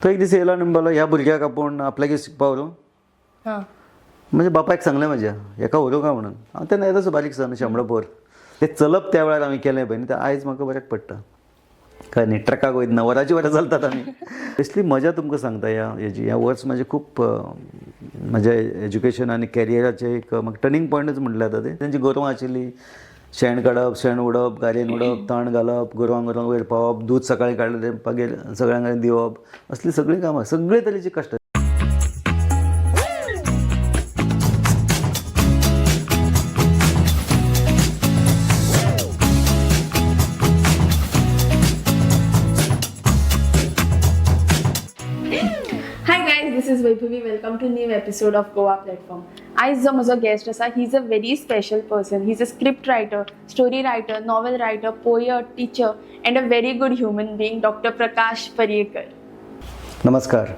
तो एक दीस येयलो आनी म्हणलो, ह्या भुरग्याक आपूण आपल्यागेर शिकपा व्हरूं. म्हणजे बापायक सांगलें म्हज्या, हेका व्हरूं काय म्हणून. हांव तेन्ना येदोसो बारीक सान, शेंबडो पोर. तें चलप त्या वेळार आमी केलें पळय न्ही, तें आयज म्हाका बऱ्याक पडटा. काय न्ही, ट्रकाक वयतना वराची वरां चलतात आमी. कसली मजा तुमकां सांगता. ह्या हेजी, ह्या वर्स म्हाजें खूब म्हज्या एज्युकेशन आनी कॅरियराचें एक म्हाका टर्नींग पॉयंटच म्हणल्यार जाता तें. तेंची गोरवां आशिल्लीं, शेण काडप, शेण उडप, गारयेन उडप, तण घालप, गोरवांक गोरवांक वयर पावप, दूद सकाळीं काडलें तें मागीर सगळ्यां कडेन दिवप, असलीं सगळीं कामां, सगळे तरेची कश्ट. Hi guys, this is Vaibhavi. Welcome to new episode of Goa Platform. आयज जो म्हजो गेस्ट आसा, he is a very special person. He is a script writer, story writer, novel writer, poet, teacher and a very good human being, Doctor Prakash Paryekar. नमस्कार.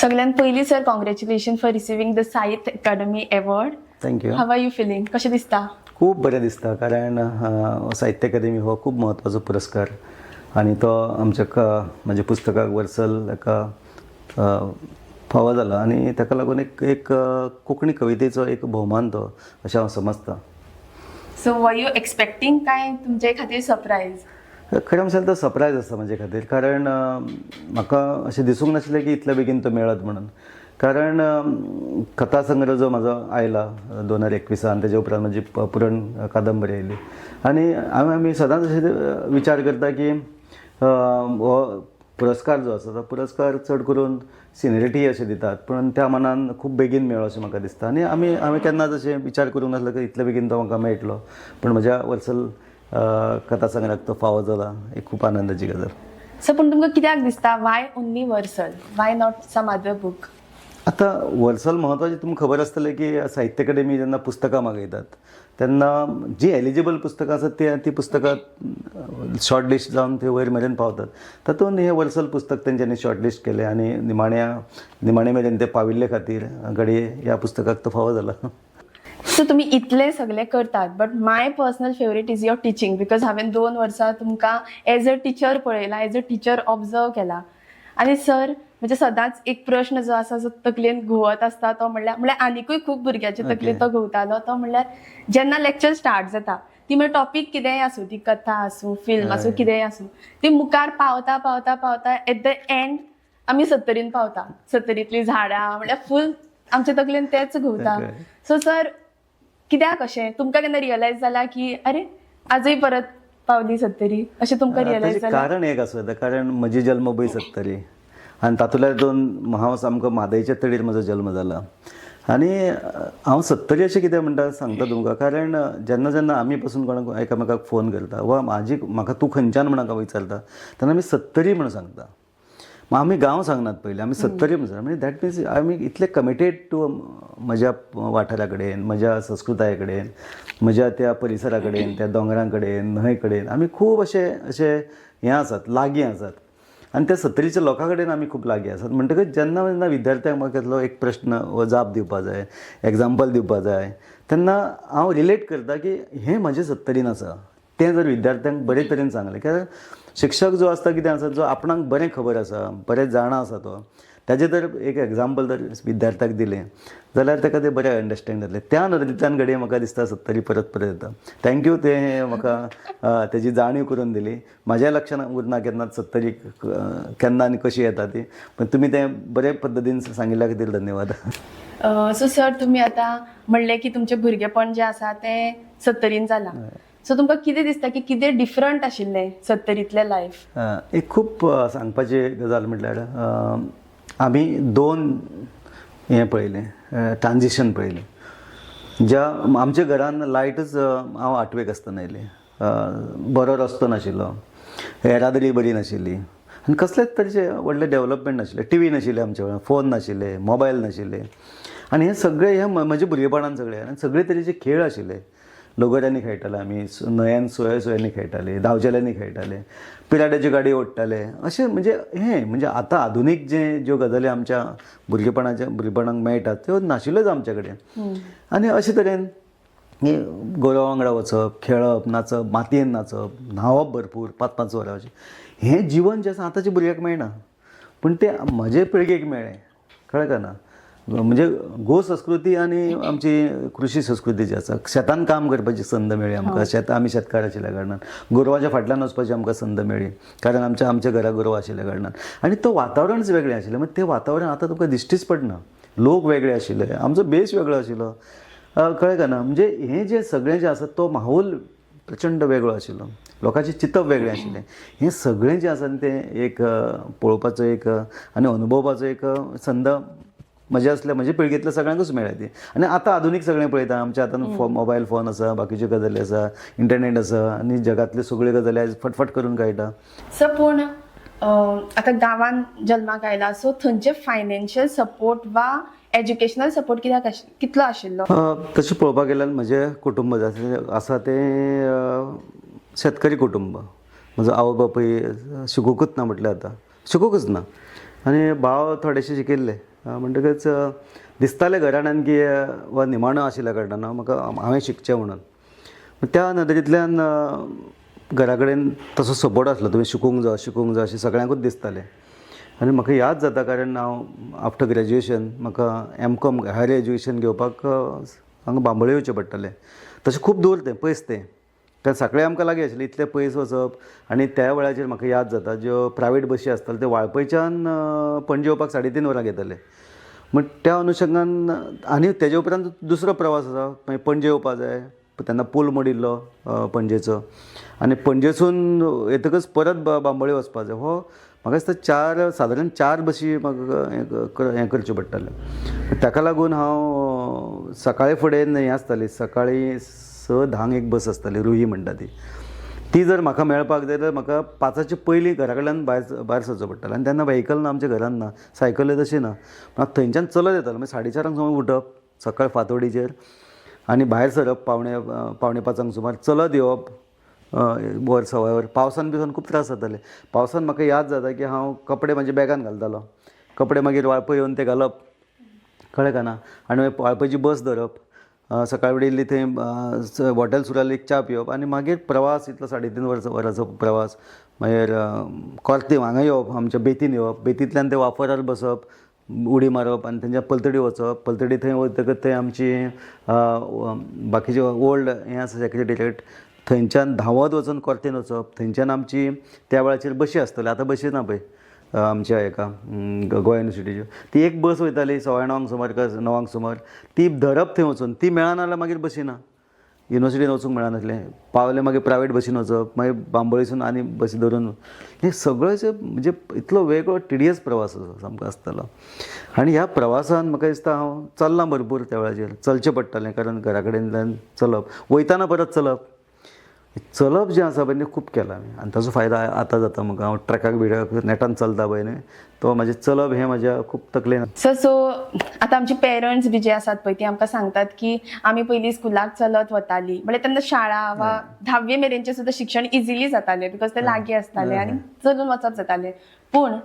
सगळ्यात पयलीं sir, congratulation for receiving the Sahitya Akademi award. Thank you. How are you feeling? कशें दिसता? खूब बरें दिसता, कारण साहित्य अकादेमी हो खूब म्हत्वाचो पुरस्कार आनी तो आमच्या म्हज्या पुस्तकाक वर्सल एका फावो जाला आनी ताका लागून एक एक कोंकणी कवितेचो एक भोवमान तो अशें हांव समजता. सो वर you expecting काय तुमचे खातीर सरप्रायज? खरें म्हणल्यार तो सरप्रायज आसा म्हजे खातीर, कारण म्हाका अशें दिसूंक नाशिल्लें की इतले बेगीन तो मेळत म्हणून. कारण कथा संग्रह जो म्हाजो आयला 2021 आनी तेजे उपरांत म्हजी पुरण कादंबरी आयली आनी आमी सदांच अशें विचार करता की हो पुरस्कार जो आसा तो पुरस्कार चड करून सिनियरिटी अशें दितात, पूण त्या मानान खूब बेगीन मेळ्ळो अशें म्हाका दिसता. आनी हांवें केन्नाच अशें विचार करूंक नासलो की इतले बेगीन तो म्हाका मेळटलो, पूण म्हज्या वर्सल कथा संग्रहाक तो फावो जाला, एक खूब आनंदाची गजाल. सर, पूण तुमकां कित्याक दिसता, why only Varsal, why not some other book? आतां वर्सल म्हत्वाचें तुमकां खबर आसतलें की साहित्य अकादेमी जेन्ना पुस्तकां मागयतात तेन्ना जीं एलिजिबल पुस्तकां आसात ती पुस्तकां शॉर्ट लिस्ट जावन ते वयर मेरेन पावतात. तातूंत हें वर्सल पुस्तक तेंच्यांनी शॉर्ट लिस्ट केलें आनी निमाणे मेरेन तें पाविल्ले खातीर घडये ह्या पुस्तकाक तो फावो जाला. सो तुमी इतले सगळे करतात, but my personal favourite is your teaching, because हांवें 2 वर्सां तुमकां एज अ टिचर पळयला, एज अ टिचर ऑब्जर्व केला. आनी सर, म्हणजे सदांच एक प्रश्न जो आसा, जो तकलेन घुंवत आसता, तो म्हणल्यार आनिकूय खूब भुरग्यांच्या तकलेन तो घुंवतालो, तो म्हणल्यार जेन्ना लेक्चर स्टार्ट जाता ती म्हणजे टॉपीक कितेंय आसूं, ती कथा आसूं, फिल्म आसूं, कितेंय आसूं, ती मुखार पावता पावता पावता एट the and आमी सत्तरीन पावता. सत्तरींतलीं झाडां म्हणल्यार फूल आमच्या तकलेन तेच घुंवता. सो सर, कित्याक अशें? तुमकां केन्ना रियलायज जाला की अरे, आजूय परत पावली सत्तरी, अशें तुमकां रियलायज ताचें जाला? कारण एक आसूं येता, कारण म्हजी जल्मभूंय सत्तरी आनी तातूंतल्या तातूंत हांव सामको म्हादयच्या तडीर म्हजो जल्म जाला. आनी हांव सत्तरी अशें कितें म्हणटा सांगता तुमकां, कारण जेन्ना जेन्ना आमी पसून कोणाक एकामेकाक फोन करता वा म्हाजी म्हाका तूं खंयच्यान म्हण म्हाका विचारता तेन्ना आमी सत्तरी म्हण सांगता. मग आमी गांव सांगनात पयलीं, आमी सत्तरी म्हण सांगता. म्हणजे that means आमी इतले कमिटेड टू म्हज्या वाठारा कडेन, म्हज्या संस्कृताये कडेन, म्हज्या त्या परिसरा कडेन, त्या दोंगरां कडेन, न्हंय कडेन आमी खूब अशे अशे हें आसात, लागीं आसात आनी त्या सत्तरीच्या लोकां कडेन आमी खूब लागीं आसात. म्हणटकच जेन्ना जेन्ना विद्यार्थ्यांक म्हाका कसलो एक प्रश्न वा जाप दिवपा जाय, एग्जाम्पल दिवपा जाय, तेन्ना हांव रिलेट करता की हें म्हजें सत्तरीन आसा. तें जर विद्यार्थ्यांक बरे तरेन सांगलें, कित्याक शिक्षक जो आसता, कितें आसा, जो आपणाक बरें खबर आसा, बरें जाणा आसा, तो ताजें जर एक एग्जाम्पल जर विद्यार्थ्याक दिलें जाल्यार ताका तें बरें अंडरस्टँड जातलें. त्या नदरेंतल्यान घडये म्हाका दिसता सत्तरी परत परत येता. Thank you, तें म्हाका तेजी जाणीव करून दिली. म्हाज्या लक्षान उरना केन्नाच सत्तरी केन्ना आनी कशी येता ती, पण तुमी तें बरे पद्दतीन सांगिल्ल्या खातीर धन्यवाद. सो सर, तुमी आतां म्हणलें की तुमचें भुरगेपण जें आसा तें सत्तरीन जालां. सो तुमकां कितें दिसता की कितें डिफरंट आशिल्लें सत्तरींतलें लायफ? एक खूब सांगपाची गजाल म्हटल्यार आमी दोन हें पळयलें, ट्रान्जिशन पळयलें. ज्या आमच्या घरान लायटच हांव आठवेक आसतना येयली, बरो रस्तो नाशिल्लो, येरादारी बरी नाशिल्ली आनी कसलेच तरेचे व्हडलें डेवलपमेंट नाशिल्लें. टिवी नाशिल्ले आमच्या वेळार, फोन नाशिल्ले, मोबायल नाशिल्ले आनी हे सगळे हे म्हजे भुरगेपणान सगळे आनी सगळे तरेचे खेळ आशिल्ले. लगोऱ्यांनी खेळटाले आमी, न्हंयान सोया सोयांनी खेळटाले, धांवचेल्यांनी खेळटाले, पिराड्याच्यो गाडी ओडटाले. अशें म्हणजे हें म्हणजे आतां आधुनीक जे ज्यो गजाली आमच्या भुरगेपणाक मेळटात त्यो नाशिल्ल्योच आमच्या कडेन. आनी अशे तरेन गोरवां वांगडा वचप, खेळप, नाचप, मातयेन नाचप, न्हांवप भरपूर, 5-5 वरां अशें हें जिवन जें आसा आतांच्या भुरग्याक मेळना. पूण तें म्हजे पिळगेक मेळ्ळें, कळ्ळें काय ना? म्हणजे गो संस्कृती आनी आमची कृशी संस्कृती जी आसा, शेतान काम करपाची संद मेळ्ळी आमकां. शेत आमी शेतकार आशिल्ल्या कारणान गोरवाच्या फाटल्यान वचपाची आमकां संद मेळ्ळी, कारण आमच्या आमच्या घरा गोरवां आशिल्ल्या कारणान. आनी तो वातावरणच वेगळें आशिल्लें. मागीर तें वातावरण आतां तुमकां दिश्टीच पडना. लोक वेगळे आशिल्ले, आमचो भेस वेगळो आशिल्लो, कळ्ळें काय ना? म्हणजे हें जें सगळें जें आसा तो माहोल प्रचंड वेगळो आशिल्लो, लोकांचें चिंतप वेगळें आशिल्लें. हें सगळें जें आसा न्ही तें एक पळोवपाचो एक आनी अनुभवपाचो एक संद म्हजे आसल्या म्हजे पिळगेंतल्या सगळ्यांकूच मेळ्ळ्या ती. आनी आतां आधुनीक सगळें पळयता, आमच्या हातान मोबायल फोन आसा, बाकीच्यो गजाली आसा, इंटरनेट आसा आनी जगांतल्यो सगळ्यो गजाली आयज फटफट करून कळटा. सर पूण आतां गांवान जल्माक आयला, सो थंयचे फायनान्शियल सपोर्ट वा एज्युकेशनल सपोर्ट कित्याक कितलो आशिल्लो? तशें पळोवपाक गेल्यार म्हजें कुटुंब जें आसा तें शेतकरी कुटुंब. म्हजो आवय बापूय शिकूंकच ना म्हटल्यार जाता, शिकूंकच ना. आनी भाव थोडेशे शिकिल्ले, म्हणटकच दिसतालें घराण्यान की वा निमाणो आशिल्ल्या कारणान म्हाका हांवें शिकचें म्हणून. त्या नदरेंतल्यान घरा कडेन तसो सपोर्ट आसलो, तुवें शिकूंक जाय शिकूंक जाय अशें सगळ्यांकूच दिसतालें. आनी म्हाका याद जाता, कारण हांव आफ्टर ग्रेज्युएशन म्हाका एम कॉम हायर एज्युकेशन घेवपाक हांगा बांबोळे येवचें पडटालें. तशें खूब दूर तें, पयस तें, कारण सांखळे आमकां लागीं आशिल्लें, इतलें पयस वचप. आनी त्या वेळाचेर म्हाका याद जाता ज्यो प्रायवेट बशी आसताल्यो त्यो वाळपयच्यान पणजे येवपाक 3.5 वरां घेताले. म्हण त्या अनुशंगान आनी तेजे उपरांत दुसरो प्रवास आसा, मागीर पणजे येवपा जाय, तेन्ना पूल मोडिल्लो पणजेचो, आनी पणजेसून येतकच परत बांबोळे वचपा जाय. हो म्हाका दिसता सादारण 4 बशी म्हाका हें करच्यो पडटाल्यो. ताका लागून हांव सकाळी फुडें हें आसताली, सकाळीं 6:10 एक बस आसताली, रुही म्हणटा ती. ती जर म्हाका मेळपाक जाय जाल्यार म्हाका 5 पयलीं घरा कडल्यान भायर सरचो पडटालें. आनी तेन्ना व्हेकल ना आमच्या घरान, ना सायकल तशी ना, हांव थंयच्यान चलत येतालो. मागीर 4:30 सुमार उठप सकाळ फांतोडीचेर आनी भायर सरप 4:45 सुमार, चलत येवप वर सवाय वर. पावसान बिसान खूब त्रास जाताले. पावसान म्हाका याद जाता की हांव कपडे म्हाजे बॅगान घालतालो, कपडे मागीर वाळपय येवन ते घालप, कळ्ळें काय ना? आनी मागीर वाळपयची बस धरप, सकाळ फुडें इल्ली थंय हॉटेल सुराल एक च्या पिवप आनी मागीर प्रवास इतलो 3.5 वरांचो प्रवास. मागीर कोर्तीम हांगा येवप, आमच्या बेतीन येवप, बेतींतल्यान ते वाफरार बसप, उडी मारप आनी थंयच्यान पलतडी वचप. पलतडी थंय वतकच थंय आमची बाकीचे ओल्ड हें आसा सेक्रेटेरिएट, थंयच्यान धांवत वचून कोर्तीन वचप. थंयच्यान आमची त्या वेळाचेर बशी आसताल्यो, आतां बशी ना पळय आमच्या हेका गोवा युनिवर्सिटीच्यो. ती एक बस वयताली 9:15 सुमार काय 9 सुमार, ती धरप थंय वचून, ती मेळना जाल्यार मागीर बशी ना, युनिवर्सिटीन वचूंक मेळनासलें. पावलें मागीर प्रायवेट बशीन वचप, मागीर बांबोळीसून आनी बसी धरून, हें सगळें म्हणजे इतलो वेगळो टिडियस प्रवास सामको आसतालो. आनी ह्या प्रवासान म्हाका दिसता हांव चल्लां भरपूर त्या वेळाचेर, चलचें पडटालें कारण घरा कडेनल्यान चलप, वयताना परत चलप, चलप जें आसा पळय तें खूब केलां हांवें. आनी ताचो फायदो आतां जाता म्हाका, हांव ट्रेकाक बिट्राक नेटान चलता पळय न्ही, तो म्हाजें चलप हें म्हाज्या खूब तकलेन. सर सो आतां आमचे पेरंट्स बी जे आसात पळय ती आमकां सांगतात की आमी पयलीं स्कुलाक चलत वताली, म्हळ्यार तेन्ना शाळा वा 10वी मेरेनचें सुद्दां शिक्षण इजिली जातालें because ते लागीं आसताले आनी चलून वचप जातालें. पूण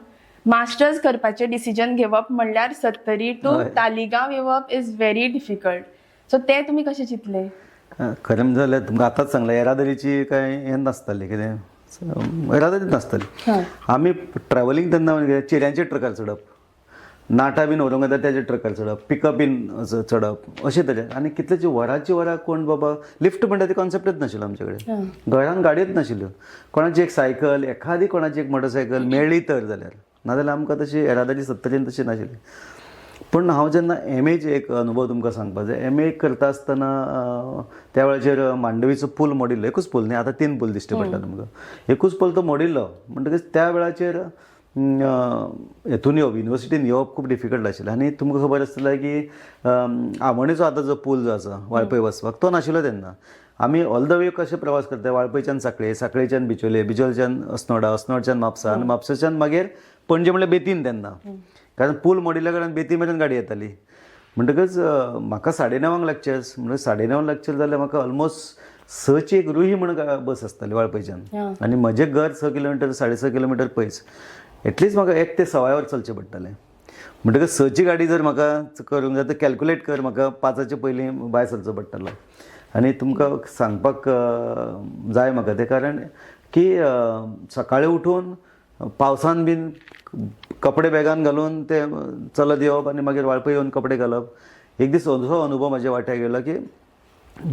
मास्टर्स करपाचें डिसिजन घेवप म्हणल्यार सत्तरी टू तालिगांव येवप is very difficult. सो तें तुमी कशें चिंतलें? खरें म्हणजे जाल्यार तुमकां आतांच सांगलें, येरादारीची कांय हें नासतालें, कितें येरादारीच नासताली. आमी ट्रॅवलिंग तेन्ना म्हणजे चिऱ्यांचे ट्रकार चडप, नाटा बीन व्हरूंक येता तेजे ट्रकार चडप, पिकअप बीन चडप, अशें तरेन. आनी कितलेची वरांची वरां कोण बाबा लिफ्ट म्हणटा ती कॉन्सेप्टच नाशिल्लो आमचे कडेन, घरान गाडयोच नाशिल्ल्यो, कोणाची एक सायकल, एखादी कोणाची एक मोटरसायकल मेळ्ळी तर जाल्यार, नाजाल्यार आमकां तशी येरादारी सत्तरीन तशी नाशिल्ली. पूण हांव जेन्ना एम एचे एक अनुभव तुमकां सांगपाक जाय, एम ए करता आसतना त्या वेळाचेर मांडवीचो पूल मोडिल्लो, एकूच पूल न्ही, आतां 3 पूल दिश्टी पडटा तुमकां, एकूच पूल तो मोडिल्लो. म्हणटकच त्या वेळाचेर हेतून येवप, युनिवर्सिटीन येवप खूब डिफिकल्ट आशिल्लें. आनी तुमकां खबर आसतलें की आमोणेचो आतां जो पूल जो आसा वाळपय वचपाक तो नाशिल्लो तेन्ना. आमी ऑल the way कशे प्रवास करता, वाळपयच्यान सांखळे, सांखळेच्यान बिचोले, बिचोलेच्यान अस्नोडा, अस्नोडच्यान म्हापसा, आनी म्हापसाच्यान मागीर पणजे म्हणल्यार बेतीन तेन्ना, कारण पूल मोडिल्ल्या कारणान बेती मेरेन गाडी येताली. म्हणटकच म्हाका 9:30 लॅक्चर्स, म्हणटकच 9:30 लॅक्चर जाल्यार म्हाका ऑलमोस्ट 6ची एक रुही म्हण बस आसताली वाळपयच्यान, आनी म्हजें घर 6 किलोमिटर 6.5 किलोमिटर पयस, एटलिस्ट म्हाका 1 ते 1.25 वर चलचें पडटालें. म्हणटकच 6ची गाडी जर म्हाका करूंक जाय तर कॅल्कुलेट कर, म्हाका 5च्या पयलीं भायर सरचो पडटालो. आनी तुमकां सांगपाक जाय म्हाका तें, कारण की सकाळीं उठून पावसान बीन कपडे बॅगान घालून ते चलत येवप आनी मागीर वाळपय येवन कपडे घालप. एक दीस असो अनुभव म्हाज्या वाट्याक येयलो की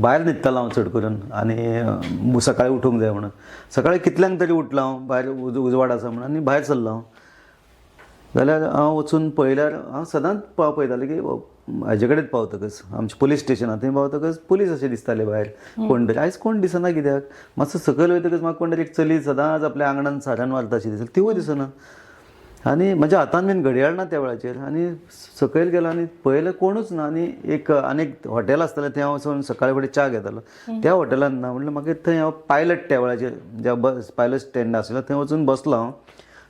भायर न्हिदतालो हांव चड करून आनी सकाळीं उठूंक जाय म्हणून. सकाळीं कितल्यांक तरी उठलो हांव, भायर उजवाड आसा म्हणून, आनी भायर सरलो हांव. जाल्यार हांव वचून पळयल्यार हांव सदांच पळयतालो की हाजे कडेन पावतकच आमचें पुलीस स्टेशन आहा थंय पावतकच पुलीस अशें दिसताले भायर कोण तरी. आयज कोण दिसना कित्याक. मातसो सकयल वयतकच म्हाका कोण तरी एक चली सदांच आपल्या आंगणान सारण मारता अशी दिसली, तिवूय दिसना. आनी म्हज्या हातान बीन घडयाळ ना त्या वेळाचेर. आनी सकयल गेलो आनी पळयलें कोणूच ना. आनी एक आनीक हॉटेल आसतालें थंय हांव वचून सकाळी फुडें च्या घेतालो त्या हॉटेलान ना. म्हणल्यार मागीर थंय हांव पायलट त्या वेळाचेर ज्या बस पायलट स्टँड आसलो थंय वचून बसलो हांव.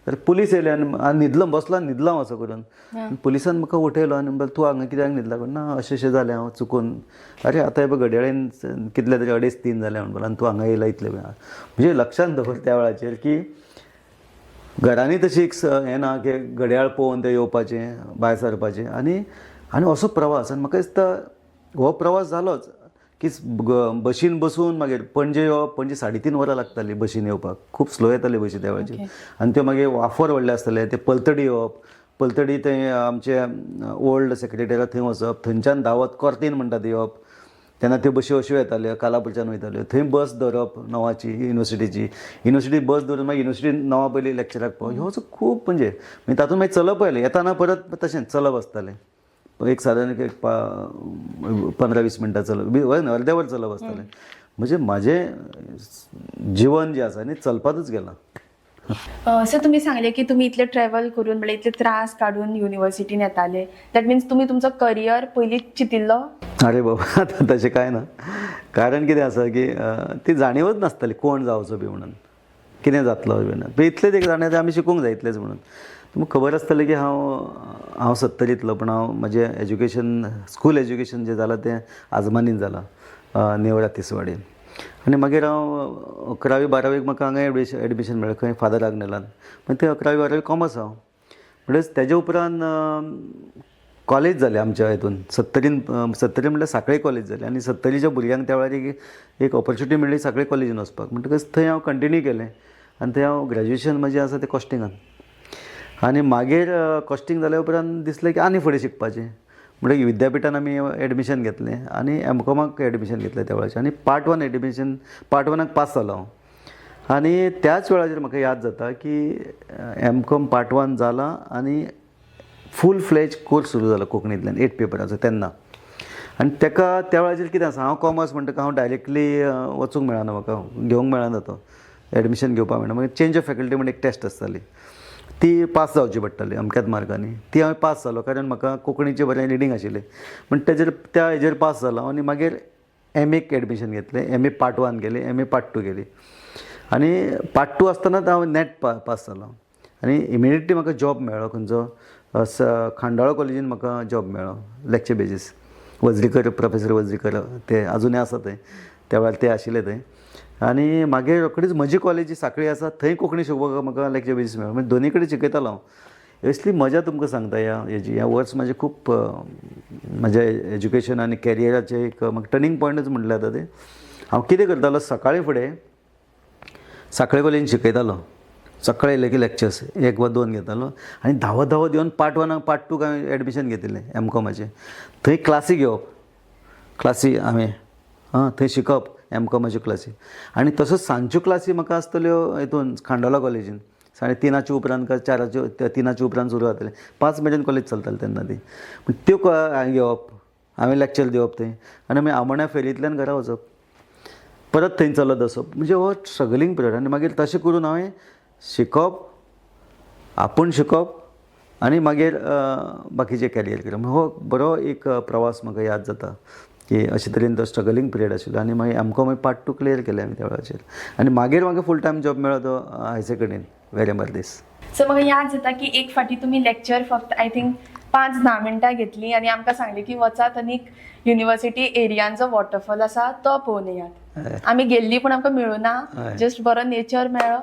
तर पुलीस येयले आनी न्हिदलो, बसलो आनी न्हिदलो हांव असो करून. पुलिसान म्हाका उठयलो आनी म्हणलें तूं हांगा कित्याक न्हिदला? ना अशें अशें जालें हांव चुकून. अरे आतां हे पळय घडयाळीन कितले तरी 2:30-3 जालें म्हणपाक आनी तूं हांगा येयला इतले वेळार. म्हणजे लक्षांत दवर त्या वेळाचेर की घरांनी तशी एक हें ना की घडयाळ पळोवन तें येवपाचें भायर सरपाचें. आनी आनी असो प्रवास. आनी म्हाका दिसता हो प्रवास जालोच की बशीन बसून मागीर पणजे येवप. पणजे 3.5 वरां लागतालीं बशीन येवपाक, खूब स्लो येताली बशी त्या वेळाचेर. आनी त्यो मागीर वाफोर व्हडले आसताले ते पलतडी येवप, पलतडी थंय आमचे ओल्ड सेक्रेटरीयात थंय वचप, थंयच्यान धांवत कॉर्तीन म्हणटा थंय येवप. तेन्ना त्यो बशी अश्यो येताल्यो कालापूरच्यान वयताल्यो, थंय बस धरप 9ची युनिवर्सिटीची, युनिवर्सिटी बस धरून मागीर युनिवर्सिटीन 9 पयलीं लॅक्चराक पाव. ह्यो असो खूब म्हणजे तातूंत मागीर चलप आयलें. येताना परत तशेंच चलप आसतालें, एक सादारण एक 15-20 मिनटां चलप, अर्दें वर चलप आसतालें. म्हणजे म्हाजें जिवन जें आसा न्ही चलपातूच गेलां. सर तुमी सांगले की तुमी इतले ट्रॅवल करून म्हणल्यार इतले त्रास काडून युनिवर्सिटीन येताले, that means तुमी तुमचो करियर पयलींच चिंतिल्लो? अरे बाबा आतां तशें कांय ना. कारण कितें आसा की ती जाणीवच नासताली कोण जावचो बी म्हणून, कितें जातलो बी म्हणून. इतलेंच एक जाणा आमी शिकूंक जाय इतलेंच म्हणून. तुमकां खबर आसतलें की हांव सत्तरींतलो, पूण हांव म्हजें एज्युकेशन स्कूल एज्युकेशन जें जालां तें आजमानीन जालां, नेवरा तिसवाडीन. आनी मागीर हांव 11वी 12वीक म्हाका हांगा एडमिशन मेळ्ळें खंय फादर आग्नेलान. मागीर थंय 11वी 12वी कॉमर्स हांव. म्हणटच तेजे उपरांत कॉलेज जालें आमच्या हितून सत्तरीन. सत्तरी म्हणल्यार सांखळे कॉलेज जालें आनी सत्तरीच्या भुरग्यांक त्या वेळार एक ऑपॉर्च्युनिटी मेळ्ळी सांखळे कॉलेजीन वचपाक. म्हणटकच थंय हांव कंटिन्यू केलें आनी थंय हांव ग्रॅज्युएशन म्हजें आसा तें कॉस्टिंगान. आनी मागीर कॉस्टिंग जाल्या उपरांत दिसलें की आनी फुडें शिकपाचें, म्हणटकीर विद्यापिठान आमी एडमिशन घेतलें आनी एमकॉमाक एडमिशन घेतलें त्या वेळाचेर. आनी पार्ट वन एडमिशन पार्ट वनाक पास जालो हांव. आनी त्याच वेळाचेर म्हाका याद जाता की एमकॉम पार्ट वन जालां आनी फूल फ्लॅज कोर्स सुरू जालो कोंकणींतल्यान 8 पेपराचो तेन्ना. आनी तेका त्या वेळाचेर कितें आसा, हांव कॉमर्स म्हणटकच हांव डायरेक्टली वचूंक मेळना, म्हाका घेवंक मेळना तो एडमिशन घेवपाक मेळना. मागीर चेंज ऑफ फॅकल्टी म्हण एक टॅस्ट आसताली, ती पास जावची पडटाली अमक्याच मार्कांनी. ती हांवें पास जालो कारण म्हाका कोंकणीचें बरें रिडींग आशिल्लें म्हण तेजेर त्या हेजेर पास जालो. आनी मागीर एम एक एडमिशन घेतलें, एम ए पार्ट वन केली, एम ए पार्ट टू केली. आनी पार्ट टू आसतनाच हांव नॅट पास जालो आनी इमिडिएटली म्हाका जॉब मेळ्ळो खंयचो खांडावळ कॉलेजीन म्हाका जॉब मेळ्ळो लॅक्चर बेजीस. वज्रीकर, प्रोफेसर वज्रीकर ते आजुनूय आसा थंय, त्या वेळार ते आशिल्ले थंय. आनी मागीर रोखडीच म्हजी कॉलेज जी सांखळी आसा थंय कोंकणी शिकोवपाक म्हाका लॅक्चर बेजीस मेळ्ळो. म्हणजे दोनी कडेन शिकयतालो हांव. असली मजा तुमकां सांगता ह्या हेजी. ह्या वर्स म्हाजें खूब म्हजें एज्युकेशन आनी कॅरियराचें एक म्हाका टर्नींग पॉयंटच म्हणल्यार जाता तें. हांव कितें करतालो, सकाळीं फुडें सांखळे कॉलेजीन शिकयतालो, सकाळीं येयलें की लॅक्चर्स 1 वा 2 घेतालो आनी धांवत धांवत येवन पार्ट वनाक पार्ट टूक हांवें एडमिशन घेतिल्लें एमकॉमाचें. थंय क्लासी घेवप, क्लासी हांवें आं थंय शिकप एमकॉमाच्यो क्लासी. आनी तसोच सांजच्यो क्लासी म्हाका आसतल्यो हितून खांडोळा कॉलेजीन 3:30 उपरांत काय 4 3 उपरांत सुरू जातालें, 5 मेरेन कॉलेज चलतालें तेन्ना ती. पूण त्यो हांवें घेवप, हांवें लॅक्चर दिवप थंय आनी मागीर आमोण्या फेरींतल्यान घरा वचप, परत थंय चलत वचप. म्हणजे हो स्ट्रगलींग पिरियड. आनी मागीर तशें करून हांवें शिकप, आपूण शिकप आनी मागीर बाकीचें कॅरियर करप. हो बरो एक प्रवास म्हाका याद जाता की अशे तरेन तो स्ट्रगलींग पिरियड आशिल्लो. आनी मागीर एमकॉम पार्ट टू क्लियर केलें आमी त्या वेळाचेर. आनी मागीर म्हाका फूल टायम जॉब मेळ्ळो तो हायर सेकंडरीन वेरें बार्देस. सो म्हाका याद जाता की एक फावटी तुमी लॅक्चर फक्त I think 5-10 मिनटां घेतली आनी आमकां सांगलें की वचात आनी युनिवर्सिटी एरियान जो वॉटरफॉल आसा तो पळोवन येयात. आमी गेल्ली पूण आमकां मेळूना, जस्ट बरो नेचर मेळ्ळो.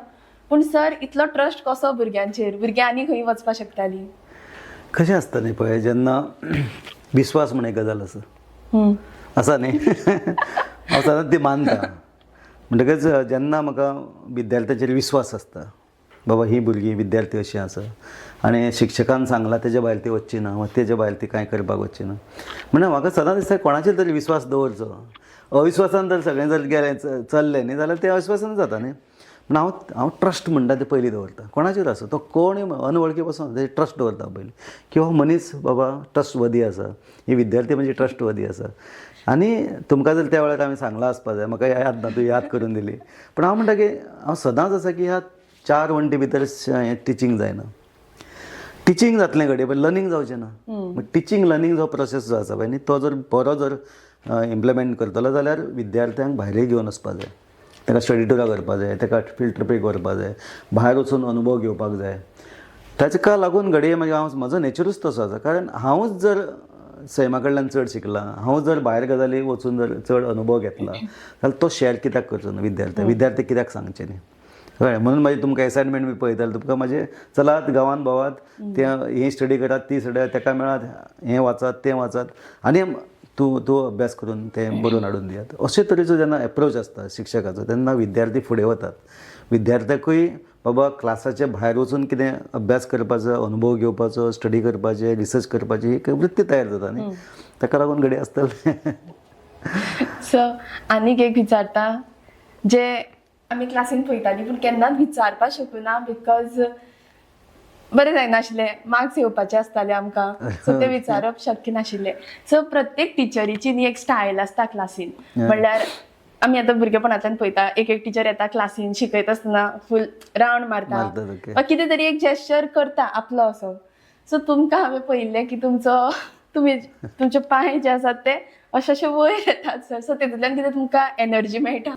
पूण सर इतलो ट्रस्ट कसो भुरग्यांचेर, भुरग्यां आनी खंय वचपाक शकतालीं? कशें आसता न्ही पळय, जेन्ना विस्वास म्हण एक गजाल आसा, आसा न्ही, हांव सदांच ती मानता. म्हणटकच जेन्ना म्हाका विद्यार्थ्याचेर विस्वास आसता बाबा ही भुरगीं विद्यार्थी अशीं आसा आनी शिक्षकान सांगलां तेजे भायर ती वचची ना वा तेजे भायर ती कांय करपाक वचची ना. म्हणून म्हाका सदांच दिसता कोणाचेर तरी विस्वास दवरचो. अविस्वासान जर सगळें जर गेलें चल्लें न्ही जाल्यार तें अविस्वासान जाता न्ही. पूण हांव हांव ट्रस्ट म्हणटा तें पयलीं दवरता. कोणाचेर आसूं, तो कोणूय अनवळखी पासून तेजेर ट्रस्ट दवरता पयलीं की हो मनीस बाबा ट्रस्टवर्दी आसा, ही विद्यार्थी म्हणजे ट्रस्टवर्दी आसा. आनी तुमकां जर त्या वेळार हांवें सांगलां आसपा जाय, म्हाका याद ना, तूं याद करून दिली. पूण हांव म्हणटा की हांव सदांच आसा की ह्या चार वण्टी भितर टिचींग जायना. टिचींग जातलें घडये पण लर्नींग जावचें ना. टिचींग लर्नींग जो प्रोसेस जो आसा पळय न्ही तो जर बरो जर इम्प्लिमेंट करतलो जाल्यार विद्यार्थ्यांक भायरय घेवन वचपा जाय, ताका स्टडी टुरा करपा जाय, ताका फिल्ड ट्रिपीक व्हरपा जाय, भायर वचून अनुभव घेवपाक जाय. ताका लागून घडये मागीर हांव म्हजो नेचरूच तसो आसा. कारण हांवूच जर सैमा कडल्यान चड शिकलां, हांव जर भायर गजाली वचून जर चड अनुभव घेतला जाल्यार तो शेअर कित्याक करचो न्हू विद्यार्थी, विद्यार्थी कित्याक सांगचे न्ही. कळ्ळें? म्हणून मागीर तुमकां एसायनमेंट बी पळयताले, तुमकां म्हाजें चलात गांवांत भोवात, तें ही स्टडी करात, ती स्टडी, ताका मेळात, हें वाचात, तें वाचात आनी तूं तूं अभ्यास करून तें बरोवन हाडून दियात. अशे तरेचो जेन्ना एप्रोच आसता शिक्षकाचो तेन्ना विद्यार्थी फुडें वतात. विद्यार्थ्याकूय बाबा क्लासाच्या भायर वचून कितें अभ्यास करपाचो, अनुभव घेवपाचो, स्टडी करपाचें, रिसर्च करपाची एक वृत्ती तयार जाता न्ही. ताका लागून घडये आसतलें. सो आनीक एक विचारता, जे आमी क्लासीन पळयतालीं पूण केन्नाच विचारपाक शकूना because बरें जायनाशिल्लें, मार्क्स येवपाचे आसताले आमकां, सो ते विचारप शक्य नाशिल्लें. सो प्रत्येक टिचरीची न्ही एक स्टायल आसता क्लासीन. म्हणल्यार आमी आतां भुरगेपणांतल्यान पळयता, एक एक टिचर येता क्लासीन शिकयता आसतना फूल रावंड मारता वा कितें तरी एक जेस्चर करता आपलो असो. सो तुमकां हांवें पळयिल्लें की तुमचो तुमी तुमचे पांय जे आसात ते अशे अशे वयर येतात सर. सो तितूंतल्यान कितें तुमकां एनर्जी मेळटा?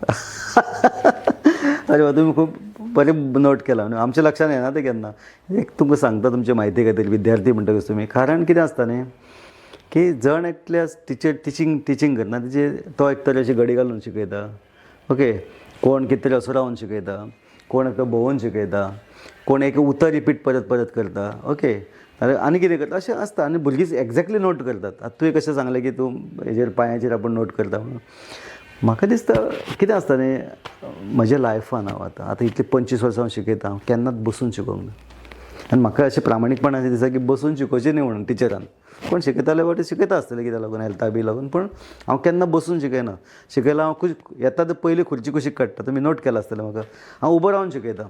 अरे वा, तुमी खूब बरें नोट केलां. आमच्या लक्षांत येना तें केन्ना. एक तुमकां सांगता तुमचे म्हायती खातीर, विद्यार्थी म्हणटकच तुमी, कारण कितें आसता न्ही की जण एकल्या टिचर टिचींग टिचींग करना तेजे तो एक तर अशी घडी घालून शिकयता, ओके, कोण कितें तरी असो रावन शिकयता, कोण एकटो भोंवून शिकयता, कोण एक उतर रिपीट परत परत करता, ओके, आनी कितें करता, अशें आसता. आनी भुरगीं एग्जॅक्टली नोट करतात. आतां तुवें कशें सांगलें की तूं हेजेर पांयाचेर आपूण नोट करता म्हणून, म्हाका दिसता कितें आसता न्ही म्हज्या लायफान हांव आतां आतां इतलीं 25 वर्सां हांव शिकयता, हांव केन्नाच बसून शिकोवंक ना. आनी म्हाका अशें प्रामाणीकपणान दिसता की बसून शिकोवचें न्ही म्हणून टिचरान. कोण शिकयताले बट शिकयता आसतलें कित्याक लागून हेल्था बी लागून, पूण हांव केन्ना बसून शिकयना. शिकयला हांव येता तर पयलीं खुर्ची कुशीक काडटा. तुमी नोट केलां आसतलें म्हाका, हांव उबो रावन शिकयता.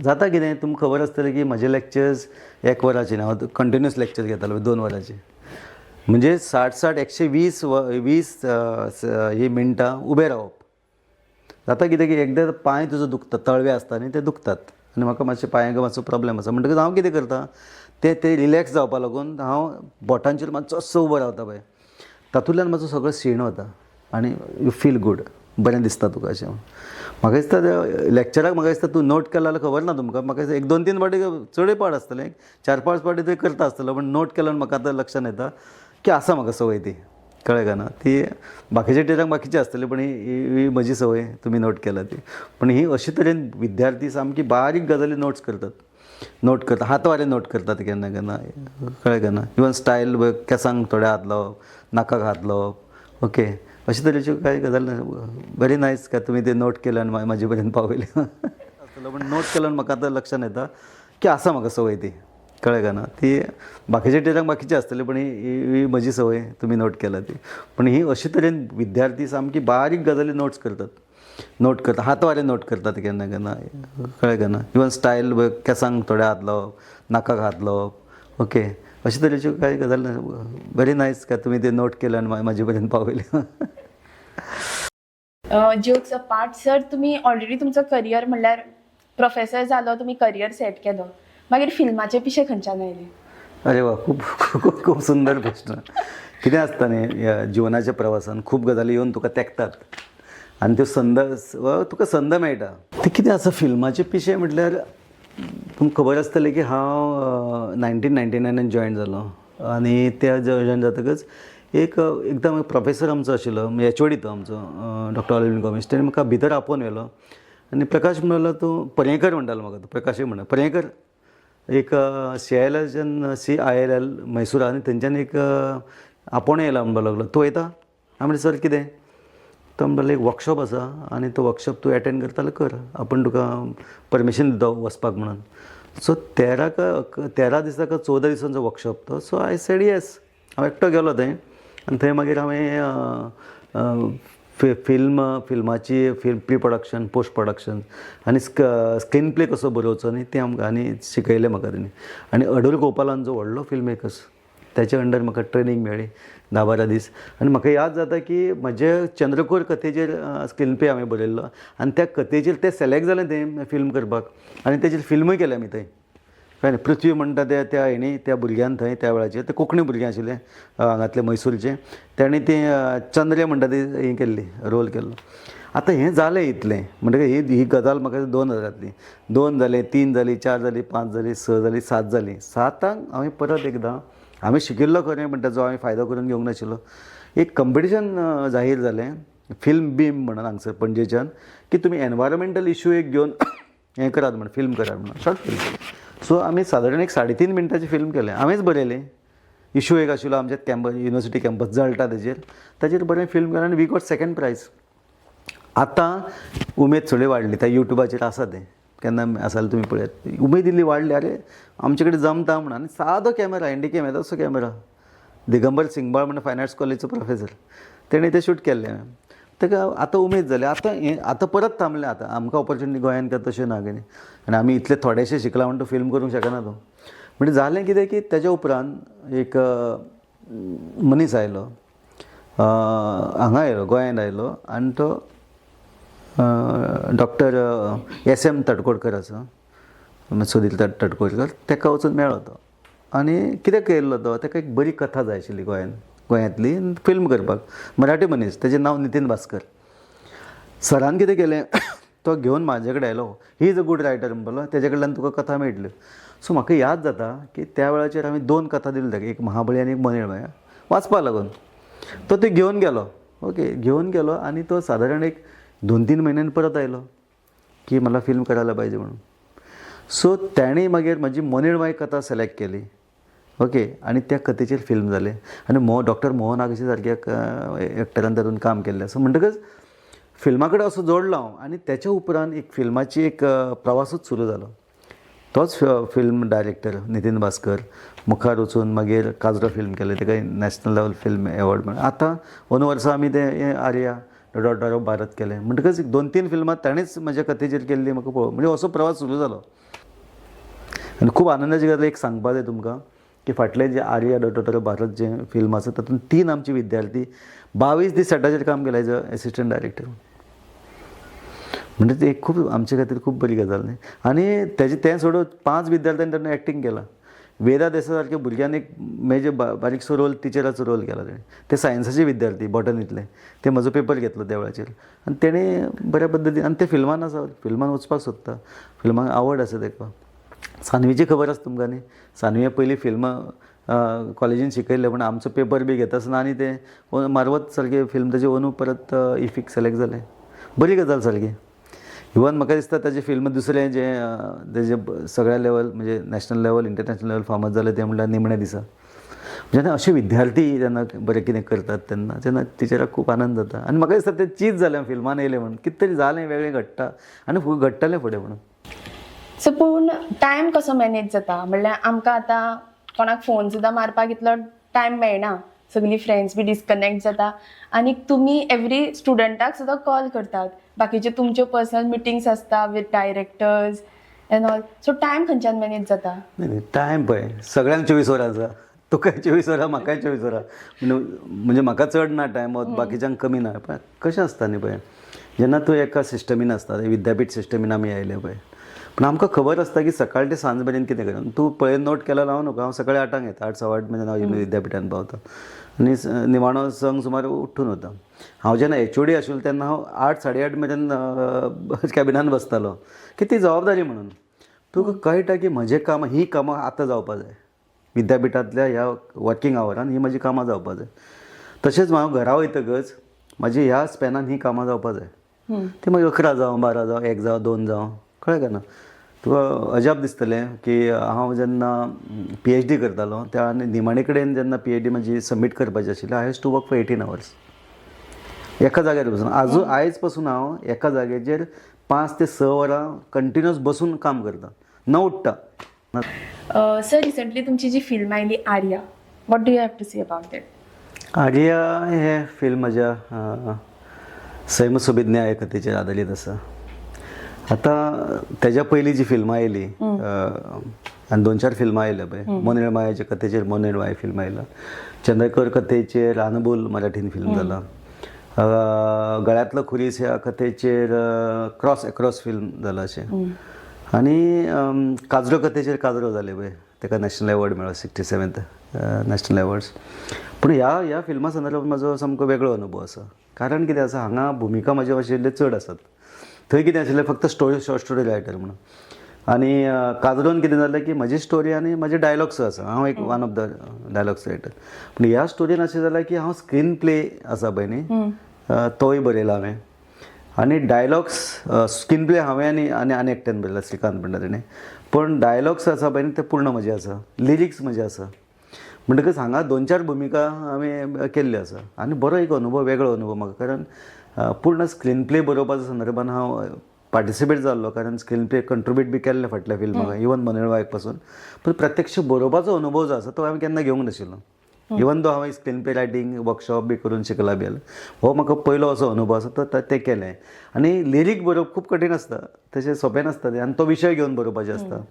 जाता कितें तुमकां खबर आसतलें की म्हजे लेक्चर्स 1 वराचे न्ही, हांव कंटिन्युअस लेक्चर घेतालो 2 वरांचे, म्हणजे 60 60 120 20 ही मिनटां उबें रावप. जाता कितें की एकदां पांय तुजो दुखता, तळवे आसता न्ही ते दुखतात आनी म्हाका मातशें पांयांक मातसो प्रोब्लेम आसा. म्हणटकच हांव कितें करता ते ते रिलॅक्स जावपा लागून हांव बोटांचेर मातसो असो उबो रावता पळय, तातूंतल्यान मातसो सगळो शीण वता आनी you feel good, बरें दिसता तुका. अशें म्हाका दिसता लेक्चराक, म्हाका दिसता तूं नोट केला जाल्यार खबर ना तुमकां, म्हाका दिसता 1 2 3 फावटी चडय पाड आसतलें, 4 5 फावटी तुवें करता आसतलो, पूण नोट केल्यार म्हाका आतां लक्षान येता की आसा म्हाका संवय ती, कळ्ळें काय ना. ती बाकीच्या टिचरांक बाकीची आसतली, पूण ही म्हजी संवय तुमी नोट केला ती. पूण ही अशे तरेन विद्यार्थी सामकी बारीक गजाली नोट्स करतात, नोट करतात, हातवारे नोट करतात केन्ना केन्ना, कळ्ळें काय ना. इवन स्टायल केंसांक थोडे हात लावप, नाकाक हात लावप, ओके, अशे तरेच्यो कांय गजाली. व्हेरी नायस काय तुमी ते नोट केले आनी म्हाजे पर्यंत पावयले आसतलो, पूण नोट केल्यार म्हाका आतां लक्षान येता की आसा म्हाका संवय ती, कळ्ळें काय ना. ती बाकीच्या टिचरांक बाकीची आसतली, पूण ही म्हजी संवय तुमी नोट केला ती. पूण ही अशे तरेन विद्यार्थी सामकी बारीक गजाली नोट्स करतात, नोट करतात, हातवारे नोट करतात केन्ना केन्ना, कळ्ळें काय ना. इवन स्टायल केंसांक थोडे हात लावप, नाकाक हात लावप, ओके, अशे तरेच्यो कांय गजाली. व्हेरी नायस काय तुमी ते नोट केले आनी म्हाजे पर्यंत पावयले. जोक्स अपार्ट सर, तुमी ऑलरेडी तुमचो करियर म्हणल्यार प्रोफेसर जालो, तुमी करियर सेट केलो, मागीर फिल्माचे पिशे खंयच्यान आयले? अरे वा, खूब खूब खूब सुंदर प्रश्न. कितें आसता न्ही ह्या जिवनाच्या प्रवासान खूब गजाली येवन तुका तेंकतात आनी त्यो संद तुका संद मेळटा. तें कितें आसा फिल्माचें पिशें म्हटल्यार तुमकां खबर आसतलें की हांव 1999 जॉयन जालो आनी त्या जॉयन जातकच एक एकदम प्रोफेसर आमचो आशिल्लो, एचओडी तो आमचो, डॉक्टर ऑलिव्हिन गोमेश, तेणें म्हाका भितर आपोवन व्हेलो आनी प्रकाश म्हणलो तूं पर्येंकर म्हणटालो म्हाका तो, प्रकाशूय म्हणटा पर्येंकर, एक सीआयएलाच्यान CILL म्हैसूर आनी थंयच्यान एक आपोवणें येयलां म्हणपाक लागलो, तूं वयता? हांवें म्हणलें सर कितें? तो म्हणटालो एक वर्कशॉप आसा आनी तो वर्कशॉप तूं एटेंड करता जाल्यार कर, आपूण तुका परमिशन दिता वचपाक म्हणून. सो 13 दिसा का 14 दिसांचो वर्कशॉप तो. So I said yes. हांव एकटो गेलो थंय आनी थंय मागीर हांवें फिल्माची film pre production, post production आनी स्क्रीन प्ले कसो बरोवचो न्ही तें आमकां आनी शिकयलें म्हाका तेणी. आनी अडूर गोपालान जो व्हडलो फिल्म मेकर्स तेच्या अंडर म्हाका ट्रेनींग मेळ्ळी 10-12 दीस. आनी म्हाका याद जाता की म्हजे चंद्रकोर कथेचेर स्क्रीन प्ले हांवें बरयल्लो आनी त्या कथेचेर तें सिलेक्ट जालें तें फिल्म करपाक आनी तेचेर फिल्मूय केलें आमी थंय. कळ्ळें? पृथ्वी म्हणटा ते त्या हेणी त्या भुरग्यान थंय त्या वेळाचेर ते कोंकणी भुरगे आशिल्ले हांगांतले मैसूरचे, ताणें तें चंद्रे म्हणटा ती हें केल्ली, रोल केल्लो. आतां हें जालें इतलें म्हणटकीर ही गजाल म्हाका 2000 2 जालें, 3 जालीं, 4 जालीं, 5 जालीं, 6 जालीं, 7 जालीं. 7 हांवें परत एकदां हांवें शिकिल्लो खरें पण ताजो हांवें फायदो करून घेवंक नाशिल्लो. एक कंपिटिशन जाहीर जालें फिल्म बीम म्हणून हांगसर पणजेच्यान, की तुमी एनवायरमेंटल इशू एक घेवन हें करात म्हण, फिल्म करात म्हणून, शॉर्ट फिल्म. सो आमी सादारण एक 3.5 मिनटाची फिल्म केलें, हांवेंच बरयलें. इशू एक आशिल्लो आमच्या कॅम्पस, युनिवर्सिटी कॅम्पस जळटा तेजेर, ताजेर बरें फिल्म केलें आनी we got second prize. आतां उमेद थोडी वाडली, त्या युट्यूबाचेर आसा तें, केन्ना आसा जाल्यार तुमी पळयात. उमेद इल्ली वाडली, आरे आमचे कडेन जमता म्हणून. आनी सादो कॅमेरा, हँडी कॅमेरा तसो कॅमेरा, दिगंबर सिंगबाळ म्हणून फायन आर्ट्स कॉलेजचो प्रोफेसर, तेणें तें शूट केल्लें. ताका आतां उमेद जाली. आतां हें आतां परत थांबलें. आतां आमकां ऑपॉर्चुनिटी गोंयांत काय तशें ना कितें, आनी आमी इतलें थोडेशें शिकलां म्हण तूं फिल्म करूंक शकना तूं. म्हणजे जालें कितें की तेज्या उपरांत एक मनीस आयलो, हांगा आयलो, गोंयांत आयलो आनी तो डॉक्टर एस एम तडकोडकर आसा, सुधीर तडकोडकर, ताका वचून मेळ्ळो तो. आनी कित्याक येयल्लो तो, ताका एक बरी कथा जाय आशिल्ली गोंयांत, गोंयांतली फिल्म करपाक. मराठी मनीस, तेजें नांव नितीन भास्कर. सरान कितें केलें, तो घेवन म्हाजे कडेन आयलो, he is a good writer म्हणपालो, तेजे कडल्यान तुका कथा मेळटल्यो. सो म्हाका याद जाता की त्या वेळाचेर हांवें 2 कथा दिल्यो ताका, एक महाबळी आनी एक मोनेळ माया, वाचपा लागून. तो ती घेवन गेलो, ओके, घेवन गेलो आनी तो सादारण एक 2-3 म्हयन्यान परत आयलो की मला फिल्म करायला पाहिजे म्हणून. सो ताणें मागीर म्हजी मोनेळ माय कथा सिलेक्ट केली, ओके, आनी त्या कथेचेर फिल्म जालें. आनी डॉक्टर मोहन आगशी सारक्या एक्टरान तातूंत काम केल्लें. सो म्हणटकच फिल्मा कडेन असो जोडलो हांव आनी तेच्या उपरांत एक फिल्माची एक प्रवासूच सुरू जालो. तोच फिल्म डायरेक्टर नितीन भास्कर मुखार वचून मागीर काजरो फिल्म केलें, ताका नॅशनल लेवल फिल्म एवॉर्ड मेळ्ळो. आतां अंदू वर्सा आमी तें आर्या डॉटर ऑफ भारत केलें. म्हणटकच एक 2-3 फिल्मां ताणेंच म्हज्या कथेचेर केल्ली म्हाका पळोवंक, म्हणजे असो प्रवास सुरू जालो. आनी खूब आनंदाची गजाल एक सांगपा जाय तुमकां की फाटलें जें आर्या डॉटर ऑफ भारत जें फिल्म आसा तातूंत 3 आमचे विद्यार्थी 22 दीस सेटाचेर काम केलें एज अ एसिस्टंट डायरेक्टर. म्हणजे ते एक खूब आमचे खातीर खूब बरी गजाल न्ही. आनी तेजें तें सोडून 5 विद्यार्थ्यांनी ताणें एक्टींग केलां. वेदा देसाय सारक्या भुरग्यान एक मेजर बारीकसो रोल, टिचराचो रोल केला तेणें. ते सायन्साचे विद्यार्थी बॉटनींतले, ते म्हजो पेपर घेतलो त्या वेळाचेर आनी तेणें बऱ्या पद्दतीन, आनी ते फिल्मान आसा, फिल्मान वचपाक सोदता, फिल्माक आवड आसा ताका. सानवीची खबर आसा तुमकां न्ही, सानवी पयलीं फिल्मां कॉलेजीन शिकयल्लें, पूण आमचो पेपर बी घेता आसतना आनी तें मारवत सारकें फिल्म ताजें अंदू परत इफीक सिलेक्ट जालें. बरी गजाल सारकी. इवन म्हाका दिसता ताजें फिल्म दुसरें जें तेजें सगळ्या लेवल म्हणजे नॅशनल लेवल, इंटरनॅशनल लेवल फामाद जालें तें म्हणल्यार निमण्या दिसा. जेन्ना अशे विद्यार्थी जेन्ना बरें कितें करतात तेन्ना तेन्ना टिचराक खूब आनंद जाता. आनी म्हाका दिसता तें चीज जालें फिल्मान येयलें म्हणून कितें तरी जालें वेगळें घडटा आनी घडटलें फुडें म्हणून. सो पूण टायम कसो मॅनेज जाता? म्हणल्यार आमकां आतां कोणाक फोन सुद्दां मारपाक इतलो टायम मेळना, सगळीं फ्रेंड्स बी डिस्कनेक्ट जाता आनी तुमी एवरी स्टुडंटाक सुद्दां कॉल करतात, बाकीच्यो तुमच्यो पर्सनल मिटिंग्स आसता with directors and all, so time खंयच्यान मॅनेज जाता? न्ही टायम पळय सगळ्यांक 24 वरां आसा, तुकाय 24 वरां, म्हाकाय 24 वरां, म्हणजे म्हाका चड ना टायम, बाकीच्यांक कमी ना. पण कशें आसता न्ही पळय, जेन्ना तूं एका सिस्टमीन आसता, विद्यापीठ सिस्टमीन आमी आयले पळय, पूण आमकां खबर आसता की सकाळ ते सांज मेरेन कितें करप. तूं पळय नोट केला लावं नको, हांव सकाळी 8 येता, 8 सवा 8 मेरेन हांव विद्यापिठान पावता आनी निमाणो 6 सुमार उठून वता. हांव जेन्ना एचओडी आशिल्लो तेन्ना हांव 8 साडे 8 मेरेन कॅबिनान बसतालो, की ती जबाबदारी म्हणून. तुका कळटा की म्हजें काम, ही कामां आतां जावपा जाय, विद्यापिठांतल्या ह्या वर्कींग आवरान ही म्हजी कामां जावपा जाय. तशेंच हांव घरा वयतकच म्हजी ह्या स्पॅनान ही कामां जावपा जाय. ती मागीर 11 जावं, 12 जावं, 1 जावं, 2 जावं, कळ्ळें काय ना? तुका अजाप दिसतलें की हांव जेन्ना पीएचडी करतालो त्या आनी निमाणे कडेन जेन्ना पीएचडी म्हजी सबमीट करपाची आशिल्ली, I has to work for 18 hours. एका जाग्यार बसून आजू आयज पासून हांव एका जाग्याचेर 5 ते 6 वरां कंटिन्युअस बसून काम करता, न उठता. सर, रिसंटली तुमची जी फिल्म आयली Arya, what do you have to say about that? Arya हे फिल्म म्हज्या सैम सोबीत ह्या कथेचेर आदारीत आसा. आतां तेज्या पयलीं जी फिल्मां आयली आनी 2-4 फिल्मां आयल्या पळय, मोनेळ मायाच्या कथेचेर मोनेळ माया फिल्म आयला, चंद्रकर कथेचेर रानबोल मराठीन फिल्म जाला, गळ्यांतलो खुरीस ह्या कथेचेर क्रॉस एक्रॉस फिल्म जाला अशें, आनी काजरो कथेचेर काजरो जाले पळय, ताका नॅशनल एवॉर्ड मेळ्ळो, 67th national awards. पूण ह्या ह्या फिल्मा संदर्भात म्हाजो सामको वेगळो अनुभव आसा. कारण कितें आसा, हांगा भुमिका म्हाज्यो आशिल्ल्यो चड आसात. थंय कितें आशिल्लें फक्त स्टोरी, शॉर्ट स्टोरी रायटर म्हणून. आनी काजरोन कितें जालें की म्हजी स्टोरी आनी म्हजे डायलॉग्स आसा, हांव एक one of the dialogues writer. पूण ह्या स्टोरीन अशें जालें की हांव स्क्रीन प्ले आसा पळय न्ही, तोय बरयला हांवें, आनी डायलॉग्स स्क्रीन प्ले हांवें आनी आनी आनी एकट्यान बरयला, श्रीकांत म्हणटा तेणें. पूण डायलॉग्स आसा पळय न्ही ते पूर्ण म्हजे आसा, लिरिक्स म्हजे आसा. म्हणटकच हांगा 2-4 भुमिका हांवें केल्ल्यो आसा आनी बरो एक अनुभव, वेगळो अनुभव म्हाका. कारण पूर्ण स्क्रीन प्ले बरोवपाच्या संदर्भान हांव पार्टिसिपेट जाल्लो, कारण स्क्रीन प्ले कंट्रिब्यूट बी केल्लें फाटल्या फिल्माक, इवन मोनेळ मायक पासून. पूण प्रत्यक्ष बरोवपाचो अनुभव जो आसा तो हांवें केन्ना घेवंक नाशिल्लो. इवन दो हांवें स्क्रीन प्ले रायटींग वर्कशॉप बी करून शिकला बी जाल्यार हो म्हाका पयलो असो अनुभव आसा, तो तें केलें. आनी लिरीक बरोवप खूब कठीण आसता, तशें सोंपें नासता तें, आनी तो विशय घेवन बरोवपाचें आसता,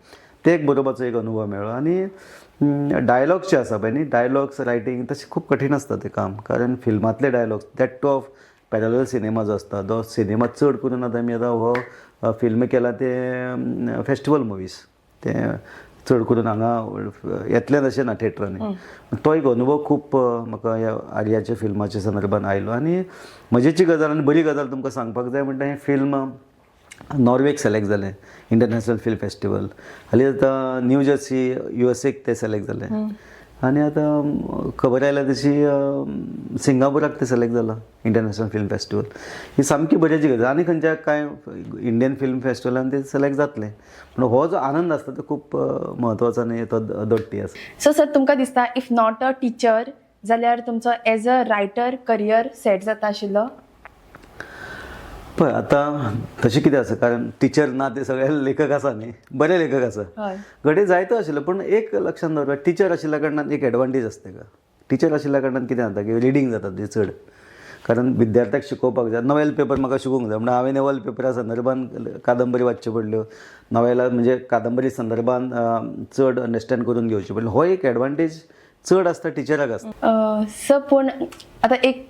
तें एक बरोवपाचो एक अनुभव मेळ्ळो. आनी डायलॉग्स जे आसा पळय न्ही, डायलॉग्स रायटींग तशें खूब कठीण आसता तें काम, कारण फिल्मांतले dialogues that too of parallel cinema जो आसता, तो सिनेमा चड करून आतां आमी आतां हो फिल्म केला ते फेस्टिवल मुवीज, ते चड करून हांगा येतलें अशें ना थिएटरांनी. तो एक अनुभव खूब म्हाका ह्या आर्याच्या फिल्माच्या संदर्भान आयलो. आनी मजेची गजाल आनी बरी गजाल तुमकां सांगपाक जाय म्हणटा, हें फिल्म नॉर्वेक सिलेक्ट जालें, इंटरनॅशनल फिल्म फेस्टिवल. हालीं आतां न्यू जर्सी USA तें सिलेक्ट जालें, आनी आतां खबर आयल्या तशी सिंगापुराक तें सिलेक्ट जालां इंटरनॅशनल फिल्म फेस्टिवल. ही सामकी बऱ्याची गजाल. आनी खंयच्या कांय इंडियन फिल्म फेस्टिवलान तें सिलेक्ट जातलें. पूण हो जो आनंद आसता तो खूब म्हत्वाचो आनी तो दोट्टी आसा. सो सर, तुमकां दिसता if not a teacher जाल्यार तुमचो as a writer career set जाता आशिल्लो? पळय आतां तशें कितें आसा, कारण टिचर ना ते सगळे लेखक आसा न्ही, बरे लेखक आसा, घडये जायतो आशिल्लो. पूण एक लक्षांत दवरपा, टिचर आशिल्ल्या कारणान एक एडवांटेज आसता तेका. टिचर आशिल्ल्या कारणान कितें जाता की रिडींग जाता तुजें चड, कारण विद्यार्थ्याक शिकोवपाक जाय. नॉवेल पेपर म्हाका शिकोवंक जाय म्हणून हांवें नॉवेल पेपरा संदर्भान कादंबरी वाचच्यो पडल्यो, नॉवेला म्हणजे कादंबरी संदर्भान चड अंडरस्टँड करून घेवचें पडलें. हो एक एडवांटेज चड आसता टिचराक आसता. सर, पूण आतां एक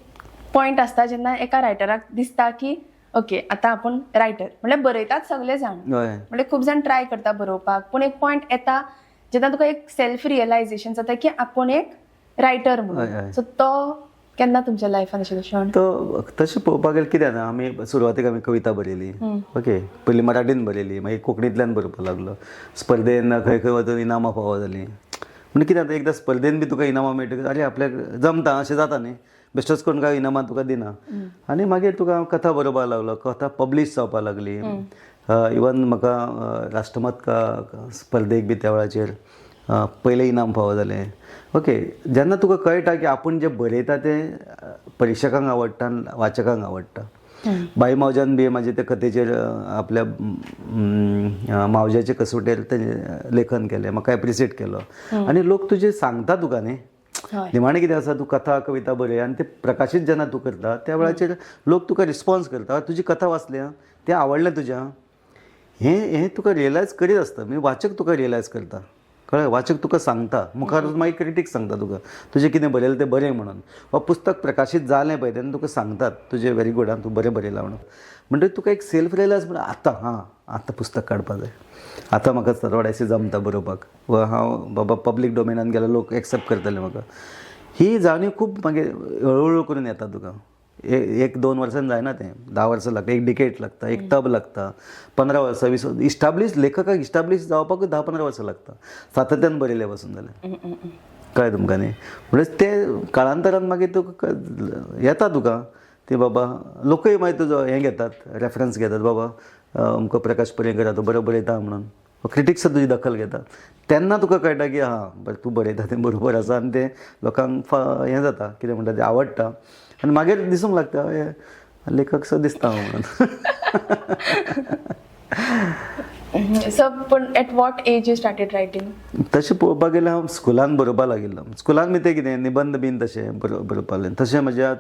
पॉयंट आसता जेन्ना एका रायटराक दिसता की ओके आतां आपूण रायटर, म्हणल्यार बरयतात सगळे जाण, म्हणल्यार खूब जाण ट्राय करता बरोवपाक, पूण एक पॉयंट येता जेन्ना तुका एक सेल्फ रियलायझेशन जाता की आपूण एक रायटर म्हणून. सो तो केन्ना तुमच्या लायफान आशिल्लो क्षण? तो तशें पळोवपाक गेल्यार कितें जाता, आमी सुरवातेक आमी कविता बरयली, ओके, पयलीं मराठीन बरयली, मागीर कोंकणींतल्यान बरोवपाक लागलो, स्पर्धेन खंय खंय वचून इनामां फावो जालीं. म्हणजे कितें जाता, एकदां स्पर्धेन बी तुका इनामां मेळटकच आरे आपल्याक जमता अशें जाता न्ही, बेश्टोच कोण काय इनामां तुका दिना. आनी मागीर तुका कथा बरोवपाक लागलो, कथा पब्लीश जावपाक लागली. इवन म्हाका राष्ट्रमत स्पर्धेक बी त्या वेळाचेर पयलें इनाम फावो जालें. ओके, जेन्ना तुका कळटा की आपूण जें बरयता तें परिक्षकांक आवडटा, वाचकांक आवडटा. बाई मावज्यान बी म्हाजे ते कथेचेर आपल्या मावज्याचे कसोटेर तेजें लेखन केलें, म्हाका एप्रिसिएट केलो आनी लोक तुजे सांगता तुका न्ही. निमाणें कितें आसा, तूं कथा कविता बरय आनी ते प्रकाशीत जेन्ना तूं करता त्या वेळाचेर लोक तुका रिस्पॉन्स करता, तुजी कथा वाचल्या तें आवडलें तुज्या, हें हें तुका रियलायज करीत आसता. म्हणजे वाचक तुका रियलायज करता, कळ्ळें, वाचक तुका सांगता, मुखार मागीर क्रिटीक सांगता तुका तुजें कितें बरयलें तें बरें म्हणून, वा पुस्तक प्रकाशीत जालें पळय तेन्ना तुका सांगतात तुजें व्हेरी गूड आं, तूं बरें बरयलां म्हणून. म्हणटकीर तुका एक सेल्फ रियलायज म्हणून आतां हां आतां पुस्तक काडपाक जाय, आतां म्हाका थोडेशें जमता बरोवपाक, वा हांव बाबा पब्लीक डोमेनान गेल्यार लोक एक्सेप्ट करतले म्हाका. ही जाणीव खूब मागीर हळुहळू करून येता तुका. 1-2 वर्सांनी जायना तें, 10 वर्सां लागता, एक डिकेट लागता, एक तब लागता, 15 वर्सां 20 इस्टाब्लीश लेखकाक इस्टाब्लीश जावपाकूच 10-15 वर्सां लागता सातत्यान बरयले पासून जाल्यार, कळ्ळें तुमकां न्ही. म्हणजे तें काळांतरान मागीर तुका येता तुका ती बाबा लोकूय मागीर तुजो हें घेतात, रेफरन्स घेतात, बाबा अमको प्रकाश पर्येंकर तो बरो बरयता म्हणून, क्रिटिक्स तुजी दखल घेतात, तेन्ना तुका कळटा की हां बरें तूं बरयता तें बरोबर आसा आनी तें लोकांक हें जाता, कितें म्हणटा तें आवडटा आनी मागीर दिसूंक लागता, हय, लेखक सो दिसता हांव म्हणून. सो पूण at what age you started writing? तशें पळोवपाक गेल्यार हांव स्कुलान बरोवपाक लागिल्लो. स्कुलान बी तें कितें निबंद बीन तशें बरोवपाक लागलें. तशें म्हज्या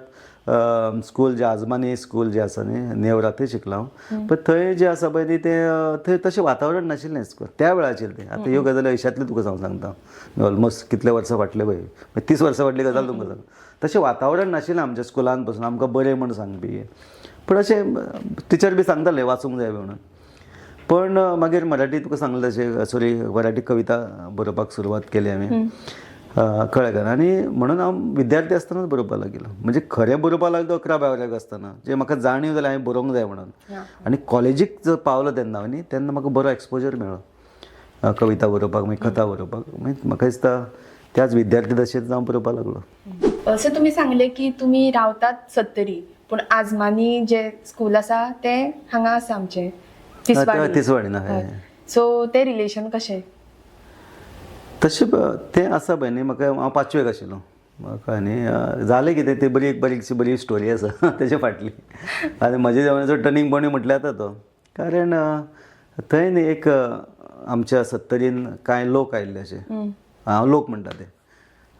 स्कूल जें आजमानी स्कूल जें आसा न्ही, नेवरा, थंय शिकलो हांव. पण थंय जें आसा पळय न्ही तें, थंय तशें वातावरण नाशिल्लें स्कूल त्या वेळाचेर तें. आतां ह्यो गजाली अंयशांतल्यो तुका हांव सांगता, ऑलमोस्ट कितले वर्सां फाटले पळय, 30 वर्सां फाटली गजाल तुमकां सांगता. तशें वातावरण नाशिल्लें आमच्या स्कुलान पसून आमकां बरें म्हूण सांगपी. पूण अशें टिचर बी सांगताले वाचूंक जाय बी म्हणून. पण मागीर मराठी तुका सांगलें तशें, सॉरी, मराठी कविता बरोवपाक सुरवात केली हांवें, कळ्ळें काय? आनी म्हणून हांव विद्यार्थी आसतनाच बरोवपाक लागिल्लो. म्हणजे खरें बरोवपाक लागलो 11-12 आसतना, जे म्हाका जाणीव जाली हांवें बरोवंक जाय म्हणून. आनी कॉलेजीक जर पावलो तेन्ना न्ही, तेन्ना म्हाका बरो एक्सपोजर मेळ्ळो कविता बरोवपाक, मागीर कथा बरोवपाक. मागीर म्हाका दिसता त्याच विद्यार्थी दशेंत हांव बरोवपाक लागलो. अशें तुमी सांगलें की तुमी रावतात सत्तरी, पूण आजमानी जे स्कूल आसा तें हांगा आसा आमचें तिसवाडी. तिसवाडी ना, हय. सो तें रिलेशन कशें? तशें तें आसा पळय न्ही, म्हाका हांव पांचवेक आशिल्लो म्हाका न्ही जालें कितें तें, बरी एक बारीकशी बरी स्टोरी आसा तेजे फाटली. आनी म्हज्या जिवनाचो टर्नींग पॉयंट म्हटल्यार जाता तो, कारण थंय न्ही एक आमच्या सत्तरीन कांय लोक आयिल्ले अशे, हांव लोक म्हणटा ते,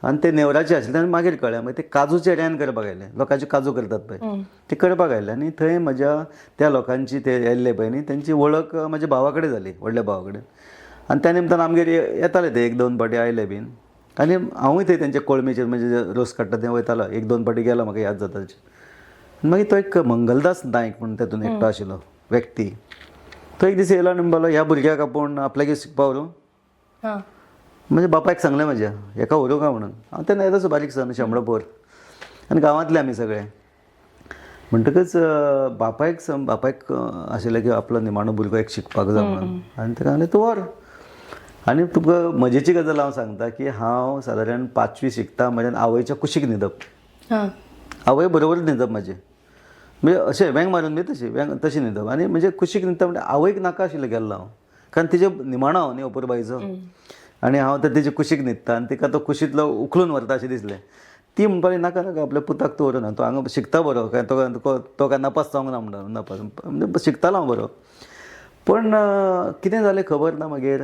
आनी ते नेवराचे आशिल्ले. आनी मागीर कळ्ळें, मागीर ते काजूचे रेन करपाक आयले, लोकांचे काजू करतात पळय ते करपाक आयले. आनी थंय म्हज्या त्या लोकांची ते येयल्ले पळय न्ही, तेंची वळख म्हज्या भावा कडेन जाली, व्हडल्या भावा कडेन. आनी त्या निमतान आमगेर येताले ते, 1-2 फावटी आयले बीन. आनी हांवूय थंय तेंच्या कोळमेचेर म्हणजे रोस काडटा थंय वयतालो, 1-2 फावटी गेलो, म्हाका याद जाता. मागीर तो एक मंगलदास नायक म्हूण तेतून एकटो आशिल्लो व्यक्ती, तो एक दीस येयलो आनी म्हणपाक लागलो, ह्या भुरग्याक आपूण आपल्यागेर शिकपा व्हरूं. म्हणजे बापायक सांगलें म्हज्या, हेका व्हरूं काय म्हणून. हांव तेन्ना येदोसो बारीक सान, शेंबडो पोर, आनी गांवांतले आमी सगळे. म्हणटकच बापायक आशिल्लें की आपलो निमाणो भुरगो एक शिकपाक जाय म्हणून. आनी ताका सांगलें तूं व्हर. आनी तुका मजेची गजाल हांव सांगता की हांव सादारण 5वी शिकता म्हज्यान आवयच्या कुशीक न्हिदप, आवय बरोबर न्हिदप म्हजें, म्हणजे अशें वेंग मारून बी तशी वेंग तशी न्हिदप. आनी म्हणजे कुशीक न्हिदता म्हणजे आवयक नाका आशिल्लें गेल्लो हांव, कारण तिजे निमाणो हांव न्ही अपुरबायचो, आनी हांव तर तेजे कुशीक न्हिदता आनी तिका तो कुशींतलो उखलून व्हरता अशें दिसलें. ती म्हणपाक लागली, नाका नाका, आपल्या पुताक तूं व्हरूना, तो हांगा शिकता बरो, काय तो काय नापास जावंक ना म्हणटा, नापास म्हणजे शिकतालो हांव बरो. पूण कितें जालें खबर ना, मागीर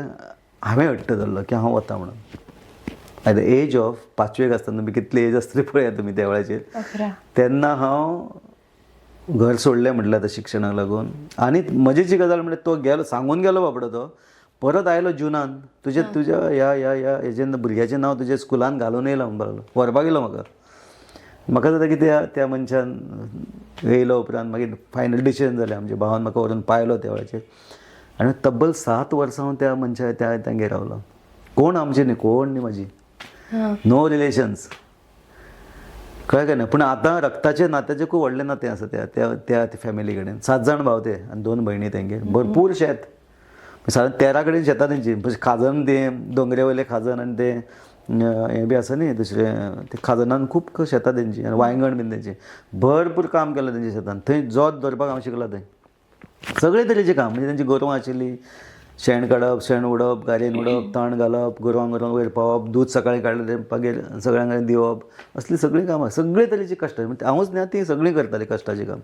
हांवें हट्ट धरलो की हांव वता म्हणून. एट the age of 5वेक आसतना, तुमी कितली एज आसतली पळयात तुमी त्या वेळाचेर, तेन्ना हांव घर सोडलें म्हटल्यार आतां शिक्षणाक लागून. आनी मजेची गजाल म्हळ्यार तो गेलो, सांगून गेलो बाबडो, तो परत आयलो जुनान, तुज्या तुज्या ह्या ह्या ह्या हेजें भुरग्याचें नांव तुज्या स्कुलान घालून येयला म्हणपाक लागलो, व्हरपाक येयलो म्हाका. म्हाका जाता की त्या मनशान येयलो उपरांत मागीर फायनल डिसिजन जालें, आमच्या भावान म्हाका व्हरून पायलो त्या वेळाचेर. आनी तब्बल 7 वर्सां हांव त्या मनशा तांगेर रावलो. कोण आमचें न्ही, कोण न्ही म्हाजी, नो रिलेशन्स, कळ्ळें काय ना. पूण आतां रक्ताचें नात्याचें खूब व्हडलें नातें आसा त्या त्या त्या फॅमिली कडेन. 7 जाण भाव ते आनी 2 भयणी तेंगेर, भरपूर शेत, सादारण 13 कडेन शेतां तेंची. खाजन तें दोंगरे वयलें खाजन, आनी तें हें बी आसा न्ही दुसरें, ते खाजनान खूब शेतां तेंची, आनी वांयगण बीन तेंचें भरपूर काम केलां तेंच्या शेतान. थंय जोत दवरपाक हांव शिकला, थंय सगळे तरेचें काम, म्हणजे तेंची गोरवां आशिल्लीं, शेण काडप, शेण उडप, गाडयेन उडप, तण घालप, गोरवांक गोरवांक वयर पावप, दूद सकाळीं काडलें तें मागीर सगळ्यां कडेन दिवप, असलीं सगळीं कामां, सगळे तरेचीं कश्टां. म्हणजे हांवूच न्ही, तीं सगळीं करतालीं कश्टाचीं काम.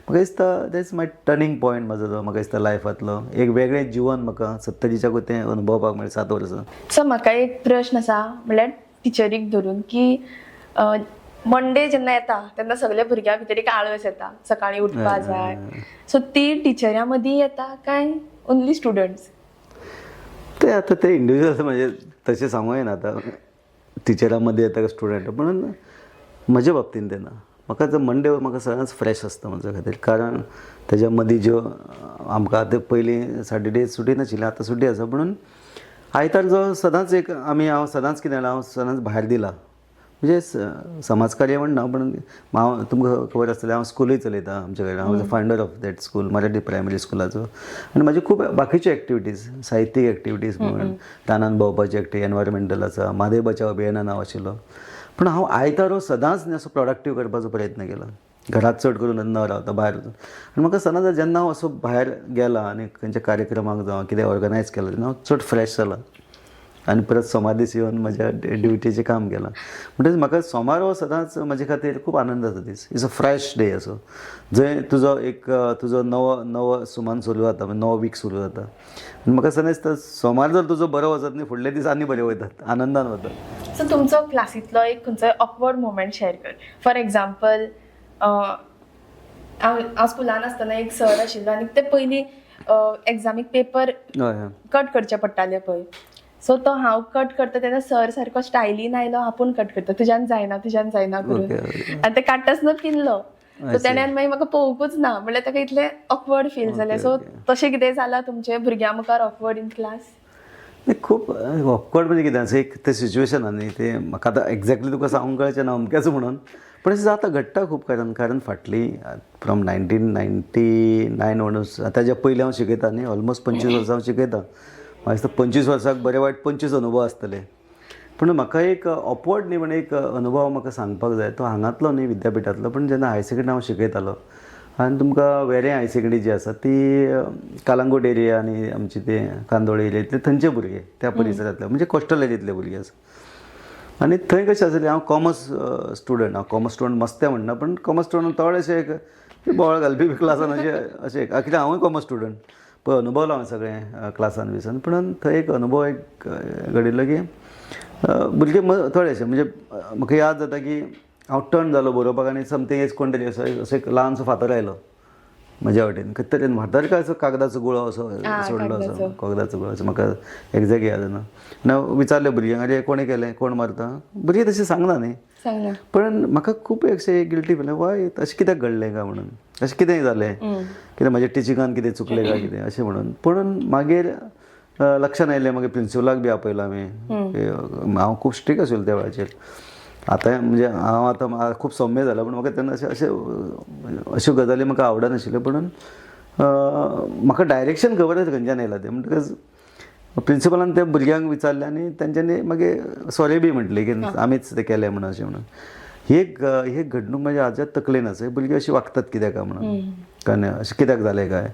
म्हाका दिसता that's my turning point म्हाजो तो, म्हाका दिसता लायफांतलो एक वेगळें जिवन म्हाका सत्तरीच्याकूय तें अनुभवपाक मेळ्ळें 7 वर्सां. सो म्हाका एक प्रश्न आसा, म्हणल्यार टिचरीक धरून की मंडे जेन्ना येता तेन्ना सगल्या भुरग्यां भितर एक आळस येता, सकाळीं उठपा जाय, सो ती टिचऱ्यां मदीं येता काय ओन्ली स्टुडंट्स? ते आतां ते इंडिविज्युअल, म्हणजे तशें सांगूं येना आतां टिचरां मदीं येता काय स्टुडंट, म्हणून म्हजे बाबतीन तेन्ना म्हाका जर मंडे म्हाका सदांच फ्रेश आसता म्हज्या खातीर, कारण तेज्या मदीं ज्यो आमकां आतां पयलीं सॅटर्डे सुटी नाशिल्ली, आतां सुटी आसा, म्हणून आयतार जो सदांच एक आमी, हांव सदांच कितें जाणां, हांव सदांच भायर दिला, म्हणजे समाजकार्य म्हण ना, पूण हांव तुमकां खबर आसतलें हांव स्कुलूय चलयता आमच्या कडेन, हांव founder of that school, Marathi primary स्कुलाचो. आनी म्हाजी खूब बाकीच्यो एक्टिविटीज, साहित्यीक एक्टिविटीज म्हण, रानान भोंवपाची एक्टिविटी, एनवायरमेंटल आसा, म्हादय बचाव अभियाना नांव आशिल्लो. पूण हांव आयतारो सदांच न्ही असो प्रोडक्टीव करपाचो प्रयत्न केला, घरांत चड करून न रावता भायर वचून. आनी म्हाका सदांच जेन्ना हांव असो भायर गेला आनी खंयच्या कार्यक्रमाक जावं कितें ऑर्गनायज केलां तेन्ना हांव चड फ्रेश जाला. आनी परत सोमार दीस येवन म्हज्या ड्युटीचें काम केलां. म्हणटकीच म्हाका सोमार हो सदांच म्हजे खातीर खूब आनंदाचो दीस, it's a fresh day असो, जंय तुजो एक तुजो नवो नवो सुमान सुरू जाता, म्हणजे नवो वीक सुरू जाता. आनी म्हाका सदांच दिसता सोमार जर तुजो बरो वचत न्ही, फुडले दीस आनी बरे वयतात, आनंदान वतात. सो तुमचो क्लासींतलो एक खंयचोय ऑकवर्ड मोमेंट शेअर कर. फॉर एग्जाम्पल, हांव हांव स्कुलान आसतना एक सर आशिल्लो आनी ते पयलीं एग्जामीक पेपर हय हय कट करचे पडटाले पळय. सो तो हांव कट करता तेन्ना सर सारको स्टायलीन आयलो, आपूण कट करता, तुज्यान जायना, तुज्यान जायना करून. ओके आनी ते काडटासना पिनलो. I so see. तेणें मागीर म्हाका पळोवंकूच ना, म्हणल्यार ताका इतलें ऑकवर्ड फील जालें. सो तशें कितें जालां तुमचें भुरग्यां मुखार ऑकवर्ड इन क्लास? नाही, खूब ऑकवर्ड म्हणजे कितें आसा, एक तें सिच्युएशन आहा न्ही, तें म्हाका आतां एग्जॅक्टली तुका सांगूंक कळचें ना अमकेंच म्हणून, पूण अशें जाता, घडटा खूब. कारण कारण फाटलीं फ्रॉम 1999 म्हणून ताज्या पयलीं हांव शिकयता न्ही, ऑलमोस्ट 25 वर्सां हांव शिकयता. म्हाका दिसता 25 वर्साक बरे वायट 25 अनुभव आसतले. पूण म्हाका एक ऑकवर्ड न्ही, पण एक अनुभव म्हाका सांगपाक जाय, तो हांगांतलो न्ही विद्यापिठांतलो, पूण जेन्ना हायर सेकंडरी हांव शिकयतालो आनी तुमकां वेरें हायर सेकंडरी जी आसा ती कालांगूट एरिया आनी आमची ते कांदोळे एरिया, ते थंयचे भुरगे, त्या परिसरांतले, म्हणजे कोस्टल एरियेंतले भुरगे आसा. आनी थंय कशें आसलें, हांव कॉमर्स स्टुडंट, हांव कॉमर्स स्टुडंट मस्ते म्हणना, पण कॉमर्स स्टुडंट थोडेशे एक बोवाळ घालपी बी क्लासान अशें अशें एक, कित्याक हांवूय कॉमर्स स्टुडंट, पळय अनुभवला हांवें सगळें क्लासान बिसान. पूण थंय एक अनुभव एक घडिल्लो की भुरगे थोडेशे, म्हणजे म्हाका याद जाता की हांव टर्न जालो बरोवपाक आनी समथींग एज कोण तरी असो असो एक ल्हानसो फातर आयलो म्हज्या वटेन, खंय तरी फातर काय असो कागदाचो गुळो असो सोडलो, असो कागदाचो गुळो असो, म्हाका एग्जॅक्ट याद ना. आनी हांव विचारलें भुरग्यांक, अरे कोणें केलें, कोण मारता? भुरगीं तशें सांगना न्ही. सांग ना. पण म्हाका खूब अशें गिल्टी फील, वाय अशें कित्याक घडलें काय म्हणून, अशें कितें जालें, कितें म्हज्या टिचिंगान कितें चुकलें काय कितें अशें म्हणून. पूण मागीर लक्षान आयलें, मागीर प्रिंसिपलाक बी आपयलो आमी. हांव खूब स्ट्रीक आशिल्लो त्या वेळाचेर. आतां म्हणजे हांव आतां खूब सौम्य जाला, पूण म्हाका तेन्ना अशें अशें अश्यो गजाली म्हाका आवडनाशिल्ल्यो. पूण म्हाका डायरेक्शन खबर आसा खंयच्यान येयला तें, म्हणटकच प्रिंसिपलान त्या भुरग्यांक विचारलें आनी तेंच्यांनी मागीर सॉरी बी म्हटली की आमीच तें केलें म्हणून अशें म्हणून. ही एक ही एक घडणूक म्हज्या आज्या तकलेन आसा. भुरगीं अशीं वागतात कित्याक काय म्हणून, कारण अशें कित्याक जालें काय,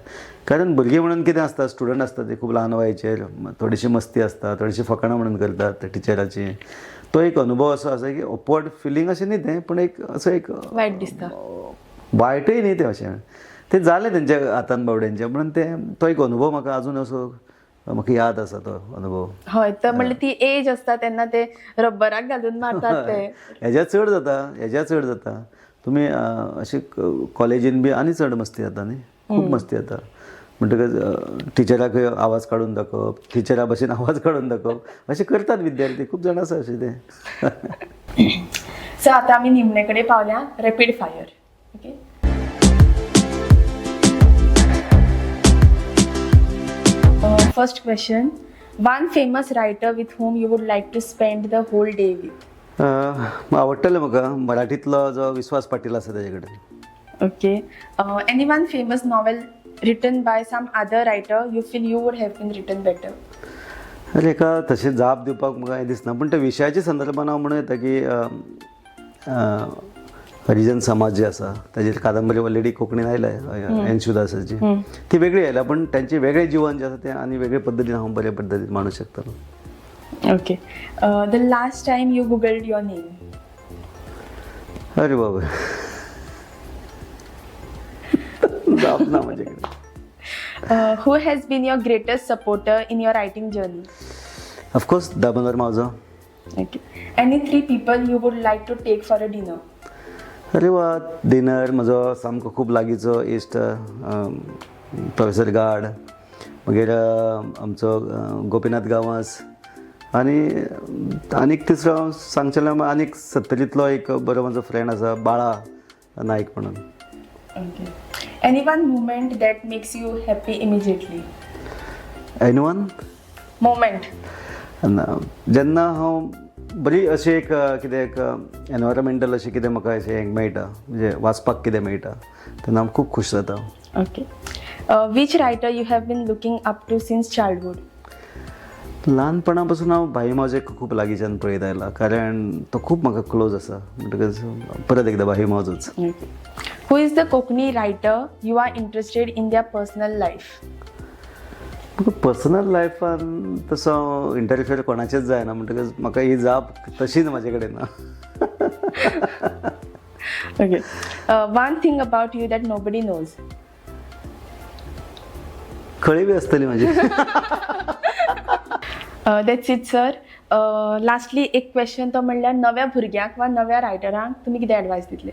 कारण भुरगीं म्हणून कितें आसता, स्टुडंट आसता ते खूब ल्हान वयाचेर, थोडीशी मस्ती आसता, थोडीशी फकाणां म्हणून करतात टिचराची. तो एक अनुभव असो आसा की ऑकवर्ड फिलींग अशें न्ही तें, पूण एक असो एक वायट दिसता, वायटूय न्ही तें, अशें तें जालें तेंच्या हातान बावड्यांच्या म्हणून तें, तो एक अनुभव म्हाका आजून असो म्हाका याद आसा तो अनुभव. हय, तर म्हणल्यार ती एज आसता तेन्ना ते रब्बराक घालून मारतात ते. हेज्या चड जाता, हेज्या चड जाता. तुमी अशे कॉलेजीन बी आनी चड मस्ती जाता न्ही, खूब मस्ती जाता. म्हणटकच टिचराक आवाज काडून दाखोवप, टिचरा भशेन आवाज काडून दाखोवप, अशें करतात विद्यार्थी, खूब जाण आसा अशें ते. सो आतां आमी निमणे कडेन पावल्या, rapid fire. Okay, first question, one famous writer with whom you would like to spend the whole day with? आवडटलें म्हाका मराठींतलो जो विश्वास पाटील आसा तेजे कडेन. Okay, any one famous novel written by some other writer you feel you would have been written better? अरे एका तशें जाप दिवपाक म्हाका हें दिसना, पूण त्या विशयाच्या संदर्भान हांव म्हणूं येता की हरिजन समाज जे आसा ताजेर कादंबरी ऑलरेडी कोंकणीन आयल्या एन शिवदासाची, ती वेगळी आयल्या, पूण तांचें वेगळें जिवन जें आसा तें आनी वेगळे पद्दतीन हांव बरे पद्दतीन मांडूंक शकतलो. Okay, the last time you googled your name? अरे बाबा, जाप ना म्हजे कडेन. Who has been your greatest supporter in your writing journey? Of course Damodar Mauzo. Okay, any three people you would like to take for a dinner? अरे वा, dinner म्हजो सामको खूब लागींचो इश्ट प्रोफेसर गाड, मागीर आमचो गोपिनाथ गांवस, आनी आनीक तिसरो हांव सांगचें जाल्यार आनीक सत्तरींतलो एक बरो म्हजो फ्रेंड आसा बाळा नायक म्हणून. Okay, any one moment that makes you happy immediately? Any one moment. जेन्ना हांव बरी अशी एक कितें एक एनवायरमेंटल अशें कितें म्हाका अशें हें मेळटा, म्हणजे वाचपाक कितें मेळटा, तेन्ना हांव खूब खूश जाता. Okay, which writer you have been looking up to since childhood? ल्हानपणा पासून हांव भाई मावजेक खूब लागींच्यान पळयत आयला, कारण तो खूब म्हाका क्लोज आसा, म्हणटकच परत एकदां भाई मावजोच. Okay, who is the Konkani writer you are interested in their personal life? म्हाका पर्सनल लायफान तसो हांव इंटरफियर कोणाचेच जायना, म्हणटकच म्हाका ही जाप तशीच म्हाजे कडेन ना. Okay, one thing about you that nobody knows. खळी बी आसतली म्हाजी. That's it sir. Lastly एक क्वेश्चन, तो म्हणल्यार नव्या भुरग्यांक वा नव्या रायटरांक तुमी कितें एडवायस दितले?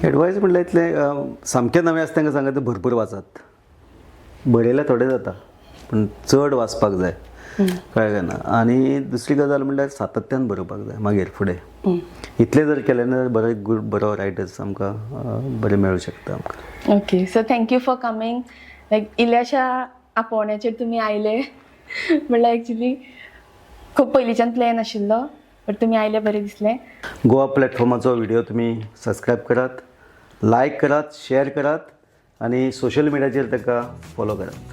एडवायस म्हणल्यार इतलें, सामकें नवें आसता तांकां सांगता, भरपूर वाचात. बरयल्यार थोडें जाता, पूण चड वाचपाक जाय, कळ्ळें काय ना? आनी दुसरी गजाल म्हणल्यार सातत्यान बरोवपाक जाय. मागीर फुडें इतलें जर केलें ना जाल्यार बरें गूड बरो रायटर्स आमकां बरें मेळूं शकता आमकां. Okay sir, thank you for coming. Like इल्ल्याशा आपोवण्याचेर तुमी आयले म्हणल्यार एक्चुली खूब पयलींच्यान प्लॅन आशिल्लो, बट तुमी आयले, बरें दिसलें. गोवा प्लॅटफॉर्माचो व्हिडिओ तुमी सबस्क्रायब करात, लायक करात, शेअर करात आनी सोशल मिडियाचेर ताका फॉलो करात.